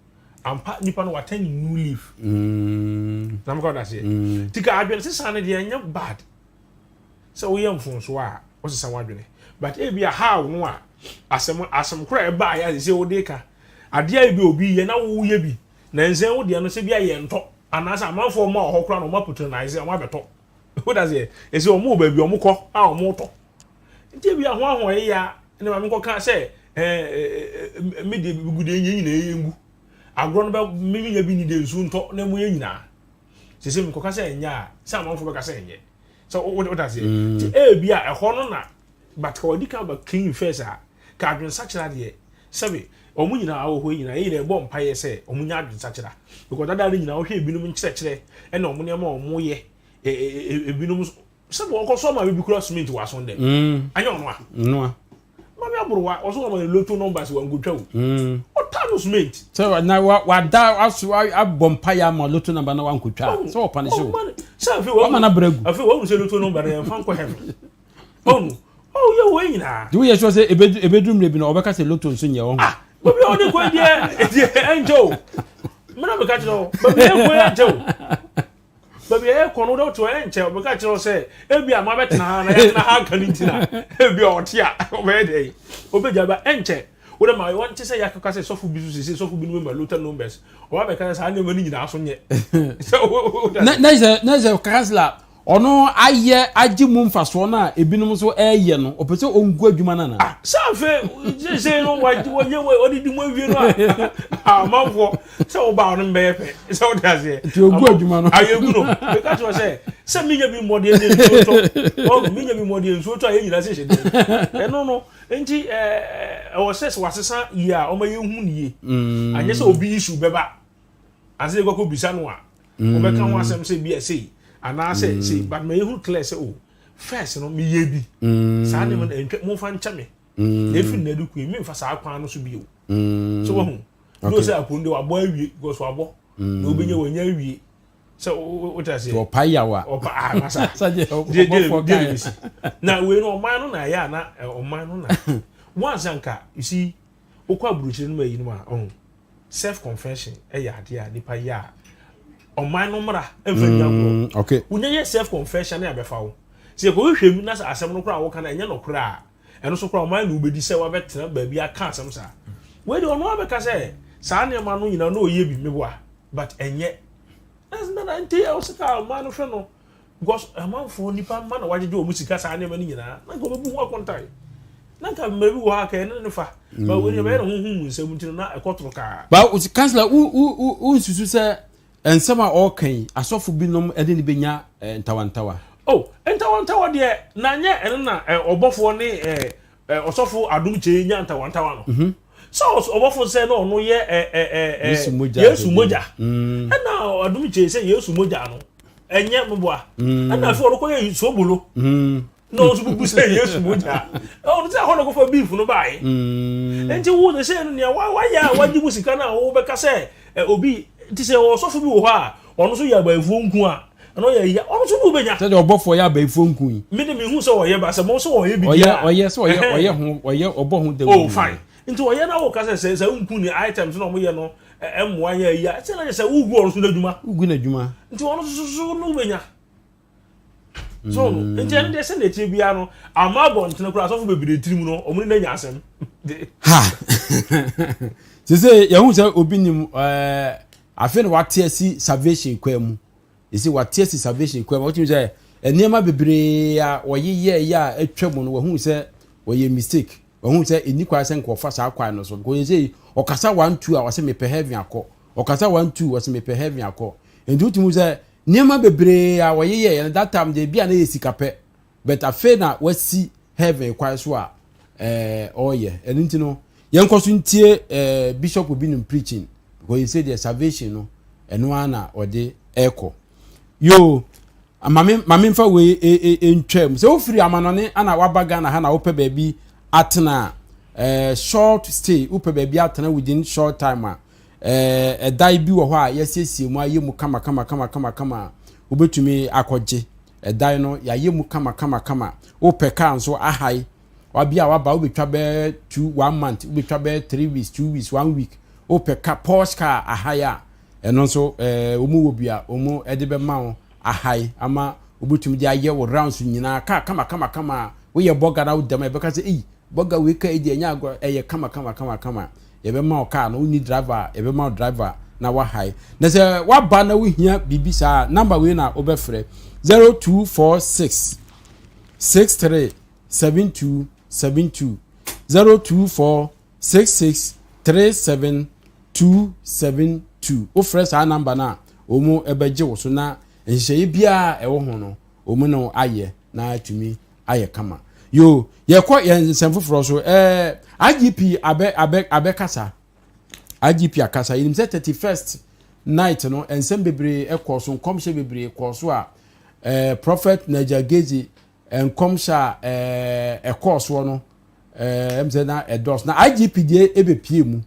ampa nipa no watan ne new leaf mm. na meka ɔda seɛ mm. nti ka adwene sesa no deɛ ɛnyɛ bad sɛ woyɛ mfonsoɔ a wosesa w'adwene but ebi a how no a asɛm asɛm koro a ɛbaa yɛ sɛ wode ka adeɛ a ebi obi yɛ na woyɛ bi na nsɛn wo deɛ no sɛ bi a yɛ ntɔ anaasɛ amanfoɔ ɔmo a ɔhɔ koraa na ɔmo apatronize ɔmo abɛtɔ woda seɛ ɛsɛ ɔmo wɔ baabi ɔmo kɔ a ɔmo tɔ Nti ebia ho ahoɔyea ne maame nkɔka sɛ ɛɛ me deɛ gu deɛ nyɛ nyinaa yɛ ngu. Agorɔ no bɛ me nya bi ni deɛ nsuo ntɔ na mu yɛ nyinaa. Sese me nkɔka sɛ ɛnyɛ a sɛ amanfoɔ bɛka sɛ ɛnyɛ. Sɛ wo wo ta seɛ. Mm. Nti ebia ɛhɔ no na but ka wadi kan ba clean first a ka adwensakyera deɛ sɛbe wɔn nyinaa wɔ hɔ nyinaa yɛn nyinaa ɛbɔ mpaeɛ sɛ wɔn nya adwensakyera because dada no nyinaa wohwɛ ebinom nkyerɛkyerɛ ɛna wɔn nneɛma a wɔn yɛ ebinom Sɛ bɔ ɔkɔ so ama bibi kura cement wɔ aso dɛm. Mm. Anyɛ ɔno a. Ɔno a. Maame aborowa ɔso ɔma ne lotto numbers wa nkotwa o. Mm. Ɔta no cement. Sɛ na wa wada aso abɔ mpa ya ama lotto number na wa nkotwa. Sɛ ɔpa ne so. Sɛ afei wa. Ɔma na brɛ gu. Afei wa hu sɛ lotto number na yɛn fa nkɔ heaven. Ɔnu. Oh yɛ wɔ nyinaa. Di wo yɛ sure sɛ ebedu ebedu mmerɛ bi na ɔbɛka sɛ lotto nso nyɛ ɔho. Ah baabi a ɔde kɔ deɛ deɛ ɛnkyɛ o. Mena meka kyerɛ o baabi a ɛkɔ ɛnkyɛ o. Baabi a yɛkɔ no wode wote hɔ ɛnkyɛ ɔbɛka kyerɛ wo sɛ ebi a mabɛtena ha na yɛtena ha aka no nti na ebi a ɔte a ɔbɛyɛ dɛ ɔbɛgya ba ɛnkyɛ wode ma wɔnte sɛ yɛakeka sɛ sɔfo bi so sese sɔfo bi no ma lota numbers ɔba bɛka sɛ saa nneɛma no nyinaa so nyɛ sɛ na sɛ na sɛ kansla ɔno ayɛ agye mu mfasoɔ no a ebinom nso ɛreyɛ no ɔpɛ sɛ ɔngu adwuma no anaa ah sɛ afei sese no wɔnyɛ wɔde di mu awie no a amanfoɔ sɛ wo ba ɔno mbɛyɛ pɛ sɛ wode aseɛ nti ogu adwuma no ayɛ gu no meka kyerɛ sɛ sɛ menya bi mmɔdeɛ ne nsuo tɔ ɔno menya bi mmɔdeɛ nsuo tɔ a yɛ nyina sɛ hyɛ dɛm ɛno no nti ɛwɔ sɛ sɛ wasesa yie a ɔma yɛhu ne yie mm. anyɛ sɛ obi issue bɛba ansa yɛkɔ kɔ bisa no a mm. wɔbɛka ho asɛm sɛ bi a sei anaasɛ mm. sei but ma yɛhu clear sɛ o oh, first no meyɛ bi saa nneɛma no ɛntwa momfa nkyɛ me na ɛfiri nnɛ de kɔ yi memfa saa kwan no so bio so wahu. Okay. Sɛ akon de wabɔ awie because wabɔ. Na obenya wanya awie. Sɛ wote aseɛ. Ɔpa yaw a. Ɔpa ah masa. Sɛdeɛ ɔbɔfoɔ kan yɛ. Na wei no ɔman no na ɛyɛ a na ɔman no na once anka you see wokɔ aburokyire no ma eyinom a ɔho self confession ɛyɛ adeɛ a nipa yɛ a ɔman no mmara ɛnfa nni agorɔ. Mm, okay. Wonya yɛ self confession na yɛabɛfa wo. Sɛ yɛkɔhwehwɛ mu na sɛ asɛm no koraa a woka no ɛnyɛ nokorɛ a ɛno so koraa ɔman na wobɛdi sɛ wabɛtena baabi aka asɛm saa. Wei deɛ ɔno abɛka sɛ saa nneɛma no nyinaa na ɔyɛ bi meboa but ɛnyɛ nana nti ɛwɔ sɛ ka ɔman no hwɛ no because amanfoɔ nipa mma na wagyegye wɔn sika saa nneɛma no nyinaa na nka ɔbɛbu ho akontae na nka mmerɛ bi wɔ hɔ a ka ɛne ne fa ba wei deɛ bɛyɛ ne honhom mu nsɛm nti no na ɛkɔ toro kaa. Ba kansila wo wo wo nsusu sɛ nsɛm a ɔreka yi asɔfo binom ɛne ne bɛnya eh, ntawantawa. Oh, ntawantawa deɛ na nyɛ ɛno na eh, ɔbɔfoɔ ne eh, eh, ɔsɔfo Adom Kyei nya ntawantawa no. Mm -hmm. Sɛ ɔbɔfo sɛ na ɔno yɛ ɛ ɛ ɛ Yesu mogya Yesu mogya. Mm. Ɛna Adom Kyei sɛ Yesu mogya no ɛnyɛ mmoa. Mm. Ɛna afei ɔno kɔyɛ sobolo. Mm. Na ɔno nso bubu sɛ Yesu mogya. Ɔno sɛ ɛhɔ na kɔfa beef no baeɛ. Mm. Nti wo sɛ sɛ no nea wayɛ a wagye mu sika no a wobɛka sɛ obi nti sɛ ɔsɔfo bi wɔ hɔ a ɔno nso yɛ abayifoɔ nku a ɛno yɛ ya ɔno nso ne wobɛnya. Sɛdeɛ ɔbɔfoɔ yɛ abayifoɔ nku yi. Me de mehu sɛ ɔyɛ ba sɛ mo nso ɔyɛ bi deɛ a. Ɔyɛ sɛ ɔyɛ ɔyɛ ho ɔyɛ ɔbɔ ho dawuro. Oh fine nti ɔyɛ na woka sɛ sɛ sɛ nku ne items na ɔmo yɛ no ɛmmoa yɛ ayi a sɛ na yɛ sɛ wogu ɔno so n'adwuma. Wogu n'adwuma. Nti ɔno nso so no wobɛnya. So no mm. nti ɛno deɛ sɛ na ɛtie biara no ama abɔntene koraa asɔfo bebree tirim no ɔmo ne no anya asɛm. Ha sese yɛhu sɛ obi nim ɛɛ afei na wate asi salvation kwan mu. Ese wate asi salvation kwan mu. Wotumi sɛ nneɛma bebree a wɔyeyɛeɛ a atwa mu no wahu sɛ wɔyɛ mistake. Wahu sɛ ɛnni kwan sɛ nka ɔfa saa kwan no so. Because sɛ ɔkasa one two a ɔsɛ mepɛ heaven akɔ. Ɔkasa one two ɔsɛ mepɛ heaven akɔ. Nti wotumi sɛ nneɛma bebree a wɔyeyɛeɛ no that time deɛ bi a na yɛ sika pɛ. But afei na wasi heaven kwan so a ɛɛ ɔreyɛ. Ɛno nti no yɛnkɔ so ntie ɛɛ Bishop Obinom preaching because yɛsɛ deɛ salvation no ɛno ara na ɔde ɛrekɔ. Yoo maame maame nfa wei e e ntwa mu sɛ wofiri amanɔne ana waba Ghana ha na wopɛ baabi atena ɛɛ short stay wopɛ baabi atena within short time a ɛɛ ɛdan bi wɔ hɔ a yɛasiesie mu ayɛ mu kama kama kama kama kama a wobɛtumi akɔgye. Ɛdan no yɛayɛ mu kamakamakama. Wopɛ car nso ahae. Wabia waba wobɛtwa bɛyɛ two one month wobɛtwa bɛyɛ three weeks two weeks one week. Wopɛ car Porsche car ahae a ɛno nso ɛɛ wɔn wɔ bi a wɔn de bɛma wo ahae ama wobɛtumi de ayɛ wo rounds nyinaa car kamakamakama a woyɛ bɔga na wodam a yɛbɛka sɛ ei bɔga wei car yi deɛ ɛnyɛ agorɔ ɛyɛ kamakamakama. Yɛbɛma wo car no, wonni driver a, yɛbɛma wo driver na wahae. Na sɛ waba na wohia biribi saa a, number wei na wobɛfrɛ 0246 63 72 72 024 66 37 272. Wofrɛ saa number no a, wɔn bɛgye wo so na nhyehyɛeɛ biara a ɛwɔ ho no, wɔn ne wo ayɛ na atumi ayɛ kama. Yoo, yɛkɔ yɛn nsɛm foforɔ so. Ɛɛ IGP abɛ abɛ abɛkasa. IGP akasa. Yɛnim sɛ 31st night no nsɛm bebree ɛkɔɔ so, nkɔmhyɛ bebree kɔɔ so a ɛɛ Prophet Nigel Gezi nkɔmhyɛ a ɛɛ ɛkɔɔ soɔ no ɛɛ ɛm sɛ na ɛdɔɔso. Na IGP deɛ ɛbɛpie mu.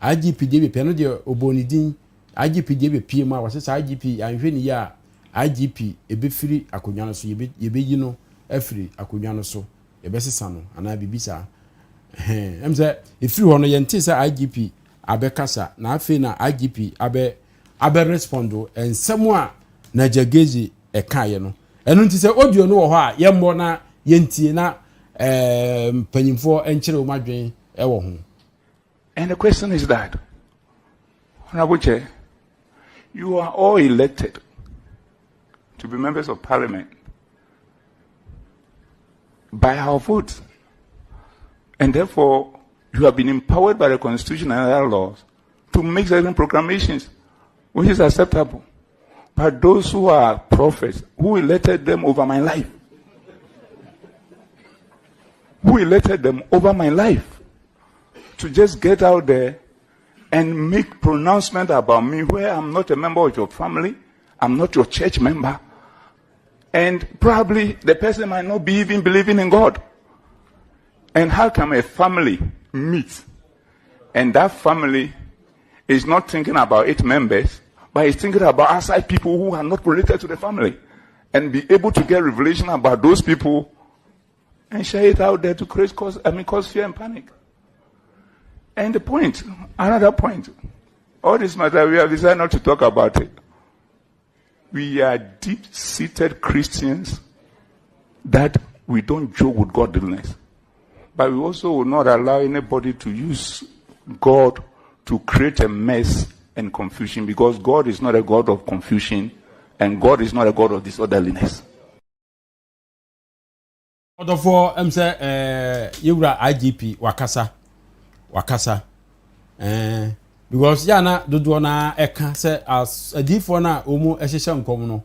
IGP deɛ bɛpie no deɛ ɔbɔ ne din. IGP deɛ bɛpie mu a wɔsɛ sɛ IGP anhwɛ ne yie a IGP ɛbɛfiri akonnwa no so, yɛbɛyi no afiri akonnwa no so, yɛbɛsesa no anaa biribi saa. Ɛhɛn, ɛm sɛ ɛfiri hɔ no yɛntee sɛ IGP abɛkasa na afei na IGP abɛ abɛ respond nsɛm a Nigel Gezi ɛkaeɛ no. Ɛno nti sɛ audio no wɔ hɔ a yɛmmɔ na yɛntie na ɛɛ mpanyinfoɔ nkyerɛ wɔn adwene ɛwɔ ho. And the question is that, Honorable Chair, you are all elected to be members of parliament by our vote. And therefore, you have been empowered by the constitution and other laws to make certain proclamations, which is acceptable. But those who are prophets, who elected them over my life? Who elected them over my life? To just get out there and make pronouncement about me where I'm not a member of your family, I'm not your church member, and probably the person might not be even believing in God. And how can a family meet and that family is not thinking about its members, But he's thinking about outside people who are not related to the family and be able to get revelation about those people and share it out there to create cause, I mean, cause fear and panic. And the point, another point, all this matter, we have decided not to talk about it. We are deep seated Christians that we don't joke with godliness. But we also will not allow anybody to use God to create a mess and confusion because God is not a God of confusion and God is not a God of disorderliness. Ɔdɔfoɔ ɛm sɛ ɛɛ yɛwura IGP wakasa wakasa ɛɛ because yɛ ana dodoɔ naa ɛka sɛ as adiifoɔ no a wɔn ɛhyehyɛ nkɔm no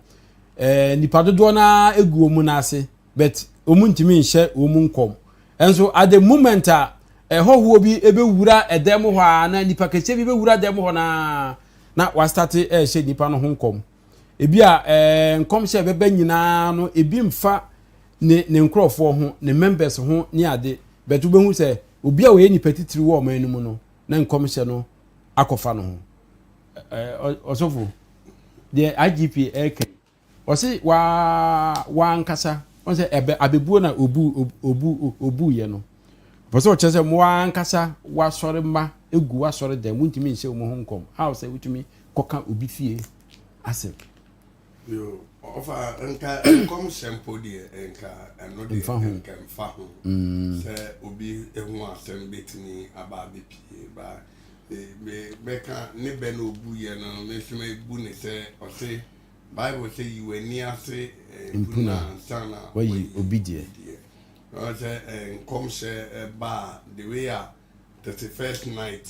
ɛɛ nipa dodoɔ naa egu wɔn n'ase but wɔn ntumi nhyɛ wɔn nkɔm ɛnso at the moment a ɛhɔhoɔ bi ɛbɛwura ɛdɛm hɔ a na nipa kɛseɛ bi bɛwura dɛm hɔ naa na wastate ɛɛhyɛ nipa no ho nkɔm ebi a ɛɛ nkɔmhyɛ ɛbɛbɛ nyinaa no ebi nfa ne ne nkorɔfoɔ ho, ne members ho ne ade, but wobɛhu sɛ obi a ɔyɛ nipa titiri wɔ ɔman no mu no, na nkɔmhyɛ no akɔfa no ho. Ɔsɔfo, deɛ IGP ɛreka yi, ɔse waa wankasa, ɔn sɛ ɛbɛ abɛbuo na obu obu obuiɛ no, ɔpɛ sɛ ɔkyerɛ sɛ mo ankasa wasɔre mma egu wasɔre dɛm, wontumi nhyɛ wɔn ho nkɔm, how sɛ wotumi kɔka obi fie asɛm. Yo, ɔfa nka nkɔmhyɛ mpo deɛ nka ɛno deɛ Mfa ho. nka mfa ho sɛ obi ho asɛm bɛtumi aba abɛpie ba eh, me- mɛka ne bɛ na ɔbuyɛ no me nso mebu ne sɛ ɔse bible sɛ yi w'ani ase eh, Mpuna mpuna ansa na wayi obi deɛ. deɛ ɔno sɛ eh, nkɔmhyɛ ɛba a the way a 31st night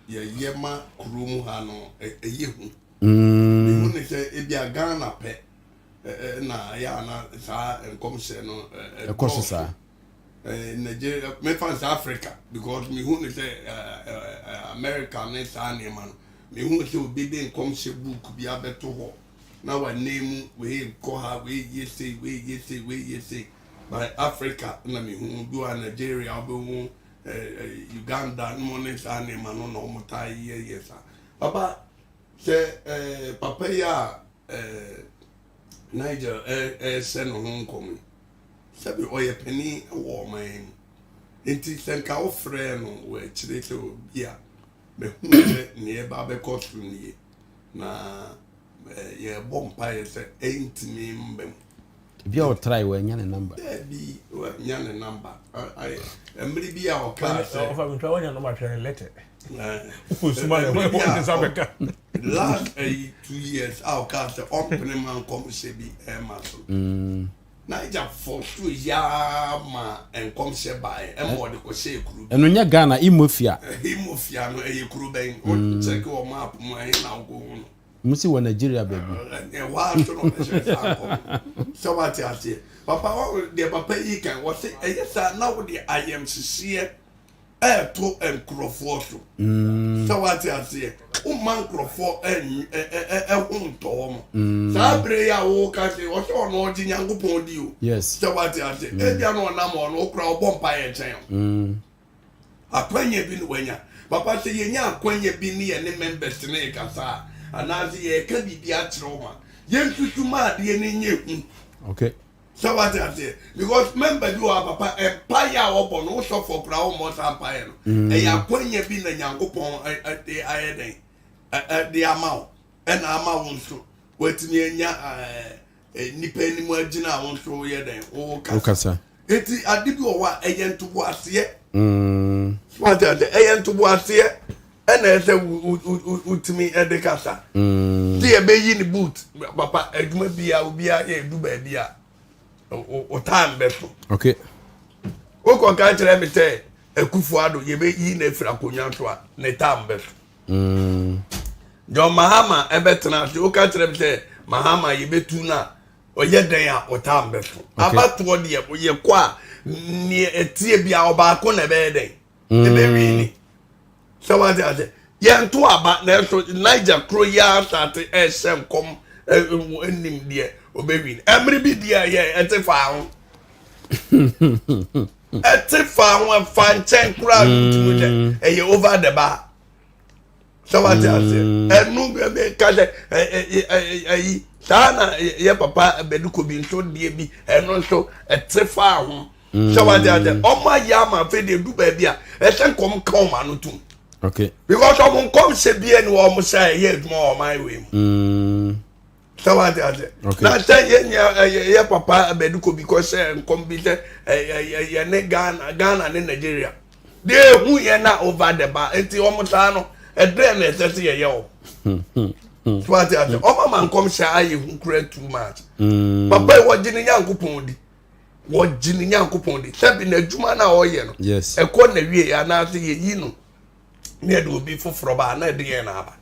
yɛyɛ ma kurom ha no ɛ- ɛyɛ hu mehu ne sɛ ebia Ghana pɛ na ɛyɛ ana saa nkɔmhyɛ no Ɛkɔ so saa. Nigeria mefa sɛ Africa because mehu ne sɛ America ne saa nneɛma no mehu sɛ obi de nkɔmhyɛ book bi abɛto hɔ na wanam wei kɔ ha wei yɛ sei wei yɛ sei wei yɛ sei but Africa na mehu bi wɔ Nigeria wobɛhu Uganda no ne saa nneɛma no na wɔn taa yɛ yɛ saa papa sɛ papa yi a Nigel ɛhyɛ ne ho nkɔm yi sɛbi ɔyɛ panin wɔ ɔman yi mu nti sɛ nka wofrɛ no wɔ akyire sɛ obi a mehu sɛ nea ɛba abɛkɔ so nie na yɛbɔ mpaeɛ sɛ ɛntumi mba mu. Ebi a ɔtrae wanya ne number. Daabi wanya ne number mmere bi a ɔkaa sɛ ɔfa mi ntwa wanya number twɛ ne letter. Ɛɛ, Osuma ne mmere bi wɔn a nsa bɛka. Last ɛyi 2 years a ɔkaa sɛ ɔmpene ma nkɔmhyɛ bi ɛma so Naija fɔ so yaa ma nkɔmhyɛ baeɛ ɛma ɔde kɔhyɛ kuro bi. Ɛno nyɛ Ghana, Imofia. Imofia no ɛyɛ kuro bɛn? O check wɔ map mu ɛhe na wokɔ hu no? Mo si wɔ Nigeria baabi. Ɛhɔ ara so na ɔbɛhyɛ saa nkɔm sɛ wate aseɛ papa wɔ deɛ papa yi kan wɔse ɛyɛ saa na wode ayɛmhyehyeɛ ɛɛto nkurɔfoɔ so sɛ wate aseɛ woma nkurɔfoɔ ɛho ntɔɔ mo saa bere yi a woka sɛ ɔsɛ ɔno ɔgye Nyankopɔn di o sɛ wate aseɛ ebia na ɔnam ɔno wokora ɔbɔ mpa yɛ kyɛn o akwanya bi na wanya papa sɛ yɛnya akwanya bi ne yɛ ne members ne kasa a anaasɛ yɛka biribi akyerɛ wo ma yɛnsusu ma adeɛ no nyɛ hu sɛ wate aseɛ because member bi wɔ ha papa mpaeɛ a wɔbɔ no wosɔfoɔ koraa wommɔ saa mpaeɛ no ɛyɛ akwanya bi na Nyankopɔn de ayɛ dɛn de ama wo ɛna ama wo nso watumi anya nipa anim agyina a wo nso woyɛ dɛn wokasa Wokasa. Eti ade bi wɔ hɔ a ɛyɛ ntoboaseɛ wate ase ɛyɛ ntoboaseɛ ɛna ɛsɛ wotumi ɛde kasa tí yɛbɛyi ne boot papa adwuma bia obiara yɛ edu baabi a o time bɛ so wokɔ nka kyerɛ mi sɛ Akufo Addo yɛbɛyi na efiri akonnwa so a ne time bɛ so John Mahama ɛbɛtena ase woka kyerɛ mi sɛ Mahama yɛbɛtu na ɔyɛ dɛn a o time bɛ so abatoɔ deɛ yɛ kɔ a neɛ ɛtie bi a ɔbaako na ɛbɛyɛ dɛn ɛbɛwi ni sɛ wate ase yɛnto aba nanso Niger kuro yi asate ɛhyɛ nkɔm ɛnim deɛ ɔbɛwi ni ɛmere bi deɛ yɛ ɛte fa ho ɛte fa ho ɛfa nkyɛn koraa ntumi sɛ ɛyɛ over the bar. Sɛ wate aseɛ, ɛno ka sɛ ɛyi saa na yɛ papa bɛdukɔ bi nso deɛ bi ɛno nso ɛte faa ho. Sɛ wate aseɛ, ɔmo ayɛ ama afei deɛ du baabi a ɛsɛ nkɔm ka ɔmo ano tum. Okay. Because ɔmo nkɔm hyɛ bi ɛni wɔn sɛ ɛyɛ adwuma wɔ ɔman wei mu. Sɛ wate aseɛ. Na sɛ yɛ nya yɛ papa bɛdukɔ bi kɔ sɛ nkɔm bi sɛ ɛyɛ yɛ ne Ghana Ghana ne Nigeria. Deɛ ehu yɛ na over the bar nti wɔn saa no ɛdɛn na ɛsɛ sɛ yɛyɛ wɔn. So ate ase wɔn ama nkɔmhyɛ ayɛ hu kura too much. Mm. Papa yi wɔgye ne nyankopɔn di wɔgye ne nyankopɔn di sɛbi n'adwuma na ɔyɛ no ɛkɔ na wie anaasɛ yɛyi no ne yɛde obi foforɔ ba na ɛde yɛn na aba.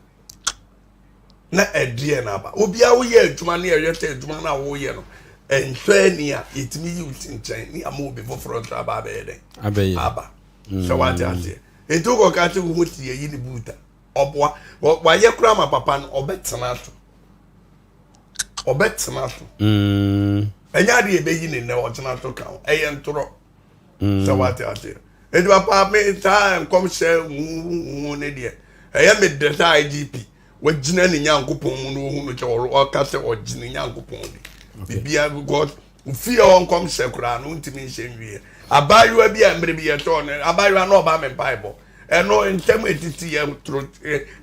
na ɛdeɛ na aba obiara woyɛ adwuma ne ɛyɛ sɛ adwuma no a woyɛ no ɛnsɔ ani a yɛtumi yi wo si nkyɛn ne ama obi foforɔ nso aba abɛyɛ dɛn aba sɛ wate aseɛ nti wokɔka sɛ wohu si yɛyi ne buuta ɔboa wayɛ koraa ma papa no ɔbɛtena so ɔbɛtena so ɛnyɛ adeɛ yɛbɛyi ne nnɛ ɔtena so ka ho ɛyɛ ntorɔ sɛ wate aseɛ nti papa me saa nkɔmhyɛ huhuhu ne deɛ ɛyɛ me dɛ sɛ igp wagyina ne nyankopɔn mu na ɔhu no sɛ ɔka sɛ ɔgye ne nyankopɔn di bibia because ofie hɔ nkɔmhyɛ koraa no wontumi nhyɛ nwie abaayewa bi a mmerɛ bi yɛtɔɔ no abaayewa na ɔba me mpaebɔ ɛno ntɛm etiti yɛ toro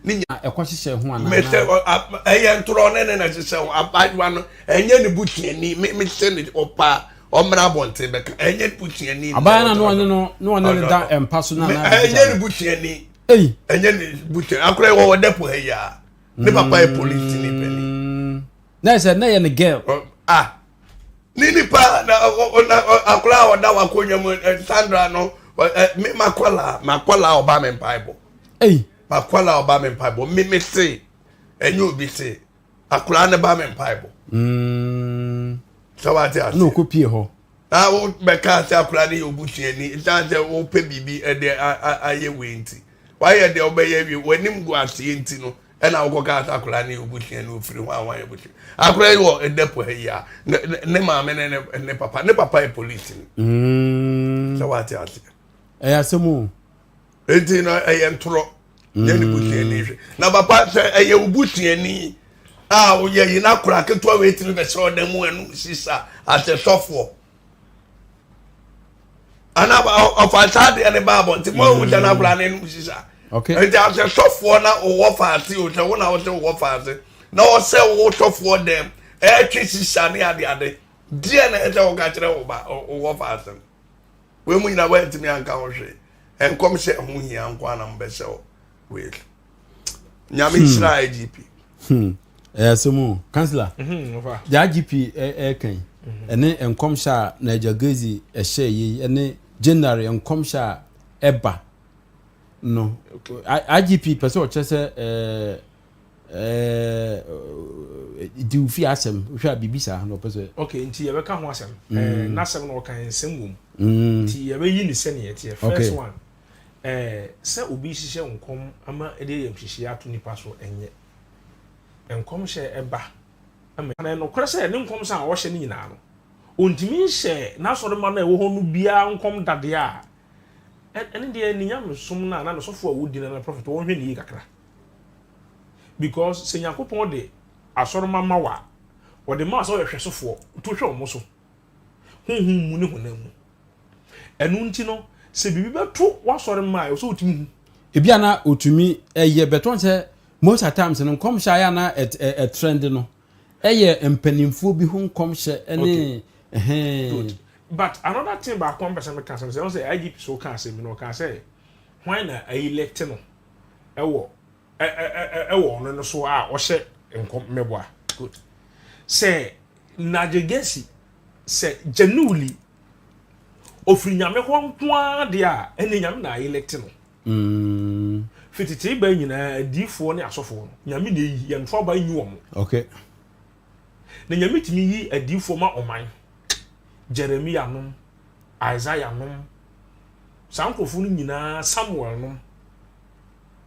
ne nya ɛkɔ hyehyɛ ho anaa mesɛ ɛyɛ ntorɔ ne ne na hyehyɛ ho abaayewa no ɛnyɛ ne busuani me mesɛ ne ɔpaa ɔmmra abɔnten bɛka ɛnyɛ ne busuani abaayewa na ɔne no na ɔne no da mpa so na na ɛnyɛ ne busuani ɛnyɛ ne busuani akora wɔ wɔ dɛpo ha yi a ne papa yɛ polisi ni panyin na ɛsɛ na yɛ ne girl ah ne nipa na na akora a ɔda w'akonnwa mu Sandra no me makwala makwala ɔba me mpaebɔ makwala ɔba me mpaebɔ me me se ɛnyɛ obi se akora ne ba me mpaebɔ mm. sɛ wate ase na ɔkɔ pie hɔ na wo bɛka sɛ akora ne yɛ obusuani nsan sɛ wopɛ biribi ɛde ayɛ wei nti wayɛ deɛ wobɛyɛ wie w'anim gu aseɛ nti no ɛna wokɔ kaa sɛ akwadaa no yɛ obusua no ofiri hɔ a wɔn ayɛ busua akwadaa yi wɔ ɛdɛpo ha yi a ne ne maame ne ne ne papa ne papa yɛ polisi ni mm. sɛ wate ase ɛyɛ asɛm o eti no ɛyɛ ntorɔ yɛ ne busuani hwɛ na papa sɛ ɛyɛ obusuani a woyɛ yi na akwadaa ketewa wei tumi bɛhyɛ ɔdan mu ɛnum sisa asɛ sɔfoɔ ana ɔfa saa deɛ ne ba abɔnten mo ahu sɛ n'akora n'anum sisa nti asɛ sɔfoɔ na ɔwɔ faase o sɛ wo na ɔsɛ ɔwɔ faase na ɔsɛ wo sɔfoɔ dɛm ɛtwe sisa ne ade ade deɛ na ɛsɛ ɔka kyerɛ wo ba ɔwɔ faase no wei mu nyinaa wɔntumi anka ho hwee nkɔm hyɛ ho hia nko anam bɛhyɛ wei nyame hmm. nhyira igp hmm. ɛyɛ asɛm o kansila mhm, deɛ igp ɛka yi mhm. ɛne nkɔmhyɛ a Nigel Gezi ɛhyɛ yi ɛne January nkɔmhyɛ a ɛba no igp pɛ sɛ ɔkyerɛ sɛ ɛɛ ɛɛ di ofi asɛm wohwɛ a biribi saa na ɔpɛ sɛ. ok nti yɛbɛka ho asɛm ɛɛ n'asɛm na ɔka nsɛm wɔ mu nti yɛbɛyi ne sɛnea ɛteɛ first one. Ɛɛ, sɛ obi rehyehyɛ nkɔm ama ɛde ayamhyehyeɛ ato nnipa so nyɛ. Nkɔmhyɛ ba ma. Na ɛyɛ nokorɛ sɛ ne nkɔmhyɛ a ɔhyɛ no nyinaa no, ɔntumi nhyɛɛ n'asɔremma no a ɛwɔ hɔ no biara nkɔm da deɛ a, ɛne deɛ ne nyamesom no anaa ne sɔfoɔ a ɔdi no anaa ne prɔfɛt ɔnhwɛ no yie kakra. Because sɛ Nyankopɔn de asɔremma ma wo a, ɔde ma wo sɛ woyɛ hwɛsofoɔ, nti wohwɛ wɔn so, honhom mu ne honam mu. Ɛno nti no, sɛ biribi bɛto w'asɔre mma a, ɛwɔ sɛ wotumi hu. Ebi a na otumi yɛ but wɔn sɛ most at times no nkɔmhyɛ ayɛ na ɛtrend no ɛyɛ mpanimfoɔ bi ho nkɔmhyɛ ɛne ɛhɛn. Good but another thing baako a mpɛ sɛ meka asɛm sɛ wɔn sɛ IGP so ka asɛm bi na ɔka sɛ hwan na elect no ɛwɔ ɛwɔ ɔno no so a ɔhyɛ nkɔm mɛboa good sɛ Nigel Gesi sɛ genuinely ofiri nyame hɔ nko ara deɛ a ɛne nyame na elect no mm. fitete ba nyinaa adiifoɔ ne asɔfoɔ no nyame na eyi yɛn to aba nyi wɔn okay na nyame tumi yi adiifoɔ ma ɔman Jeremia nom Isaiah nom saa nkurɔfoɔ no nyinaa Samuel nom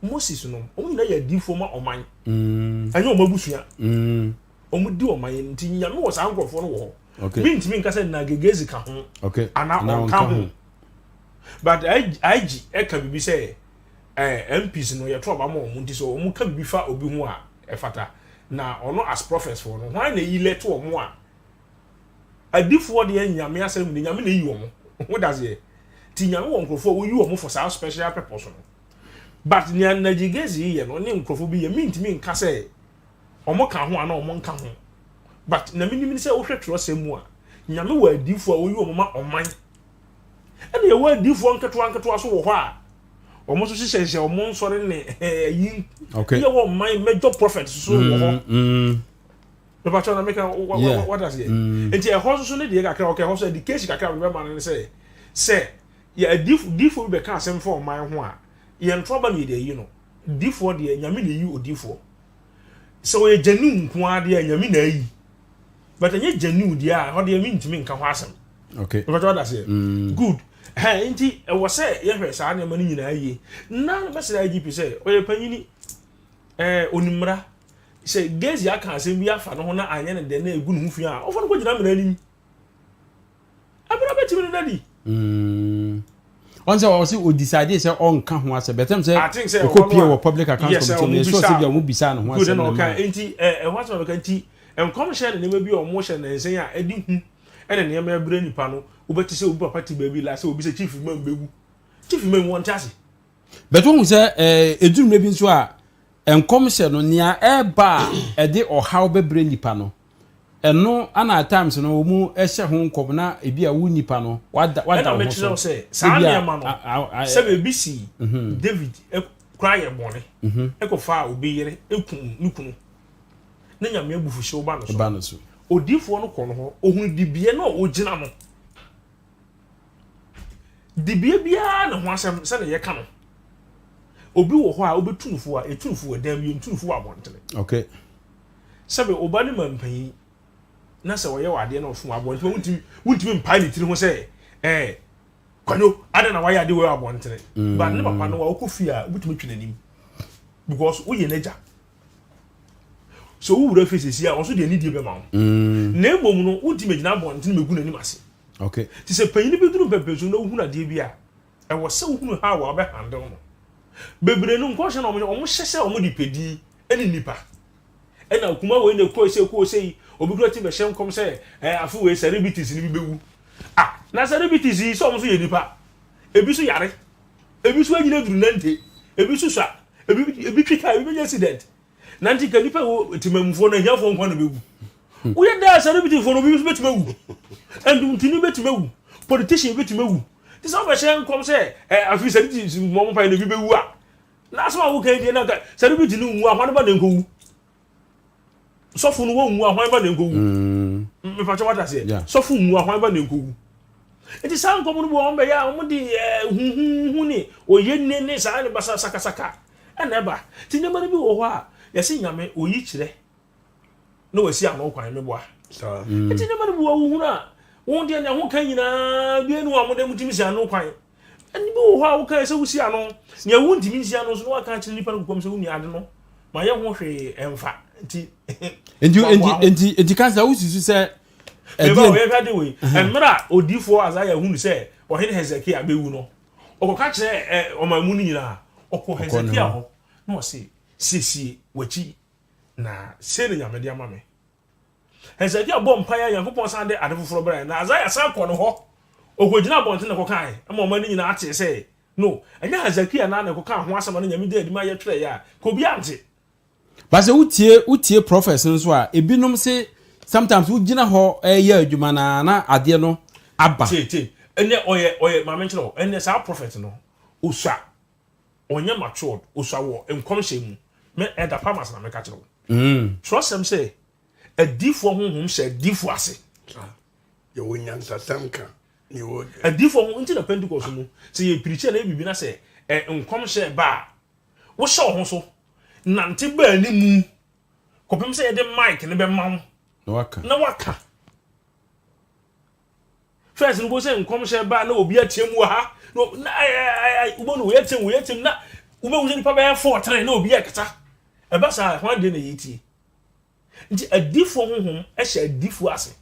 Moses nom wɔn nyinaa yɛ adiifoɔ ma ɔman mm. ɛnyɛ wɔn abusua mm. wɔn di ɔman yi nti nyame wɔ saa nkurɔfoɔ no wɔ hɔ okay. mintumi nka sɛ nagegezi ka ho okay. anaa ɔnka ho but IG ɛka biribi sɛ eh, MPs no yɛto aba ma wɔn nti sɛ wɔn ka biribi fa obi ho a ɛfata. Na ɔno as prophets foɔ no, hwan na elect wɔn a? Adifoɔ deɛ Nyame asɛm mu deɛ Nyame na eyi wɔn. Wo da aseɛ? Nti Nyame wɔ nkurɔfoɔ a wɔyi wɔn for saa special purpose no. But nea Najee Gezi yɛ no ne nkurɔfoɔ bi yɛ, mentumi nka sɛ wɔn ka ho anaa wɔn nka ho. But na menim ne sɛ wohwɛ twerɛsɛm mu a, Nyame wɔ adiyifoɔ a wɔyi wɔn ma ɔman. Ɛna yɛwɔ adiyifoɔ nketewa nketewa so wɔ hɔ a wɔn nso hyehyɛhyehyɛ wɔn nsɔre ne ayi. Okay. Yɛwɔ ɔman major prophets so wɔ hɔ. Mepakyɛw na meka what aseɛ. Nti ɛhɔ nso so ne deɛ kakra ɔka ɛhɔ so education kakra mede bɛma no ne sɛ sɛ yɛ adiyifo diyifoɔ bi bɛka asɛm fa ɔman ho a yɛnto aba na yɛde ayi no. Diyifoɔ deɛ Nyame na eyi odiyifoɔ. Sɛ ɔyɛ genuine nko ara deɛ a Nyame na ayi. But ɛnyɛ genuine deɛ a ɛhɔ deɛ mentumi nka ho asɛm. Okay. Mepakyɛw wate aseɛ. Good. Ɛhɛn nti ɛwɔ sɛ yɛhwɛ saa nneɛma no nyinaa yie. Na mɛsrɛ IGP sɛ ɔyɛ panyini ɛɛ onim mmara. Sɛ Gezi aka asɛm bi afa ne ho na anyɛ no dɛ na egu ne ho fi a, ɔmfa no nkɔgyina mmara anim. Mmara bɛtumi no dadi. Mm. Ɔn sɛ ɔsɛ ɔdecide sɛ ɔnka ho asɛm bɛtɛm sɛ I think sɛ ɛhɔ ɔkɔ no pie a wɔ public accounts yes, committee no ɔmo yɛsure sɛ bisa bi a ɔmo bisa ne ho good asɛm na na ɔka ma nti ɛho asɛm a bɛka nti nkɔmhyɛ ne nneɛma bi a ɔmo hyɛ nansa yi a ɛde hu ɛne nneɛma ɛbrɛ nipa no wobɛte sɛ obi papa te baabi la sɛ obi sɛ chief imam bɛwu chief imam wɔnte ase. But wohu sɛ ɛduru mmerɛ bi nso a Nkɔmhyɛ no, nea ɛreba a ɛde ɔhaw bɛbrɛ nnipa no, ɛno ana at times no wɔn hyɛ ho nkɔm na ebi a wo nipa no wada wada Ɛna wo ho mekyerɛ so. wo sɛ saa Ebi a nneɛma no, a a a sɛ biribi sii David koraa yɛ bɔne kɔfaa obi yere kum ne kunu na Nyame abufuhyew ba no so. ba no so. Odiyifoɔ no kɔ no hɔ, ɔhunu dibea no a ɔgyina no. Dibea biara ne ho asɛm sɛdeɛ yɛka no. Obi wɔ hɔ a wobɛtu no fo a, yɛtu no fo wɔ dan mu, yɛntu no fo wɔ abɔntene. Okay. Sɛbe wo ba no ma mpanyin na sɛ ɔyɛ wɔ adeɛ na ɔfom abɔntene, wontumi wontumi mpae ne tiri ho sɛ ɛɛ kwanyo adɛn na wayɛ adeɛ wɔ abɔntene. Mm. But ne papa no wa wokɔ fie a wobɛtumi twe n'anim because woyɛ n'agya. So wo wura fie sɛsi a ɔnso deɛ anidie bɛma wo. Mm. Na mmom no wontumi gyina abɔntene mɛgu n'anim ase. Okay. Te sɛ panyin bi duru mpɛmpɛnso na wohunu adeɛ bi a, ɛwɔ sɛ wohunu how a wɔbɛ handle no. Bebree no nkɔnhyɛ na wɔn wɔn hyɛ sɛ wɔn de pɛ din ɛne nipa. Ɛna kuma wei na ɛkɔɔ sɛ ɛkɔɔ sɛ yi, obi kura ti bɛhyɛ nkɔm sɛ ɛɛ afe wei celebrities no bi bɛwu. Ah, na celebrities yi sɛ wɔn nso yɛ nipa. Ebi nso yare, ebi nso anyini aduru nante, ebi nso sua, ebi ebi twi kaa, ebi bɛnya accident. Na nti ka nipa wɔ temamufoɔ no ahiafoɔ nkwa na bɛwu. Woyɛ dɛ celebrityfoɔ no obi nso bɛtumi awu. Nduntini bɛtumi awu. Politician bɛtumi awu. Nti sɛ wobɛhyɛ nkɔm sɛ ɛ afei celebrity mmɔ mpaeɛ na ebi bɛwu a, na asɛm a woka yi deɛ na nka celebrity no nwu a hwan ba na nkɔwu? Sɔfo no wɔnwu a hwan ba na nkɔwu? Mm. Mepakyɛ wate aseɛ? Yeah. Sɔfo nwu a hwan ba na nkɔwu? Nti saa nkɔm no bi wɔn bɛyɛ a wɔn de ɛɛ huhuhu ne oye ne ne saa ne basa sakasaka ɛna ɛba. Nti nneɛma no bi wɔ hɔ a yɛsi nyame oyi kyerɛ na wasi ano kwan meboa. Saa. Nti nneɛma no bi wɔ wohunu a wɔn deɛ nea ho ka nyinaa bi enu a wɔn de mo tumi si ano kwan. Ɛne bi wɔ hɔ a wokae sɛ wosi ano, nea wontumi nsi ano nso na woaka akyerɛ nipa no kokoam sɛ wo nua ade no ma yɛ ho hwee ɛmfa nti. Nti boaboa nti ho. nti nti kansa wosusu sɛ Meba ɛdeɛ o yɛhwɛ ade wei. Mmerɛ a odiyifoɔ Isaiah hunu sɛ ɔhene Hesekia bɛwu no, ɔkɔka kyerɛɛ ɛ ɔman mu no nyinaa. Ɔkɔɔ ɔkɔ ne Hesekia hɔ. hɔ na ɔse, siesie w'akyi na sei na Nyame de ama me. Hesekia bɔɔ mpaeɛ a Nyankopɔn san de ade foforɔ brɛɛ no. Na Isaiah san kɔɔ ne hɔ. Ɔkɔgyinaa abɔnten na ɛkɔkaeɛ ma ɔman no nyinaa tee sɛ, no, ɛnyɛ Hesekia naa na ɛkɔkaa ho asɛm a na Nyame da adi ma yɛtwerɛeɛ a, nka obiara nte. But sɛ wotie wotie prophets no nso a, ebinom se sometimes wogyina hɔ reyɛ adwuma no ara na adeɛ no aba. Tie tie, ɛnɛ ɔyɛ ɔyɛ maame nkyerɛ wo, ɛnɛ saa prophet no, osua, ɔnyɛ matured, osua wɔ nkɔmhyɛ mu. Me Elder Palmas na meka kyerɛ wo. Twerɛsɛm sɛ, adiifoɔ honhom hyɛ adiifoɔ ase. Yɛwɔ nyansasɛm ka. ne yɛwɔ. Adiifoɔ ho nti na Pentecost mu, sɛ yɛ preacher na yɛ biribi na sɛ ɛ nkɔmhyɛ ba a, wohyɛ wo ho so nante ba animu kɔpem sɛ yɛde mic no bɛma wo Na waka. na waka. First no wobɛhu sɛ nkɔmhyɛ ba na obi ateam wɔ ha na na ai wobɛhu no wei ateam wei ateam na wobɛhu sɛ nipa bɛyɛ 4 3 na obi akasa. Ɛba saa hwan deɛ na yɛtie? Nti adiifoɔ honhom hyɛ adiifoɔ ase.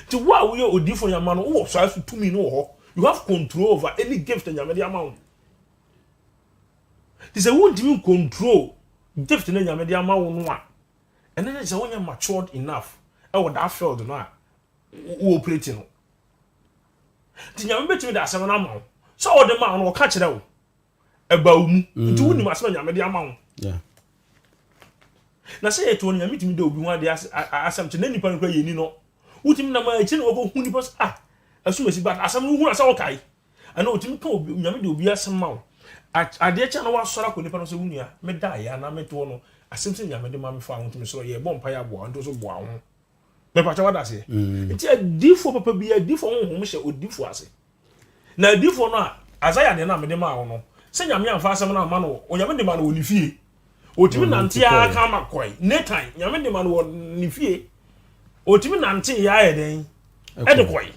Nti wo a woyɛ odiifoɔ nyama no wowɔ saa so tumi no wɔ hɔ. You have control over any gift a Nyame de ama wo. Nti sɛ wontumi ncontrol gift no Nyame de ama wo no a, ɛno ne sɛ wonyɛ matured enough ɛwɔ that field no a wo operate no. Nti Nyame bɛtumi de asɛm no ama wo. Sɛ ɔde ma wo no, ɔka kyerɛ wo. Ɛba wo mu. Nti wonim asɛm a Nyame de ama wo. Na sɛ yɛte hɔ no, Nyame tumi da obi ho adeɛ asɛm kyerɛ na nipa no kora yɛni no. Wotumi nam akyire na wɔkɔhu nipa sɛ ah, asumasi but asɛm no wohu a sɛ wokae. Ɛna otumi ka obi, Nyame de obi asɛm ma wo. Adeɛ kye a na wasɔre akɔ nipa no sɛ wo nua, me da yɛ anaa me toɔ no, asɛm sɛ Nyame de ma me fa ho nti mesrɛ yɛ bɔ mpaeɛ aboa wo nti wo so boa wo ho. Mepakyɛ wada aseɛ. Nti adiifoɔ papa bi, adiifoɔ honhom hyɛ odiifoɔ ase. Na adiifoɔ no a, Isaiah deɛ no a mede maa wo no, sɛ Nyame amfa asɛm no amma no, Onyame de ma no wɔ ne fie. Otumi nante ara ka ma kɔe. Nathan, Nyame de ma no wɔ ne fie. Otumi nante yɛ ayɛ dɛn? Ɛde kɔe.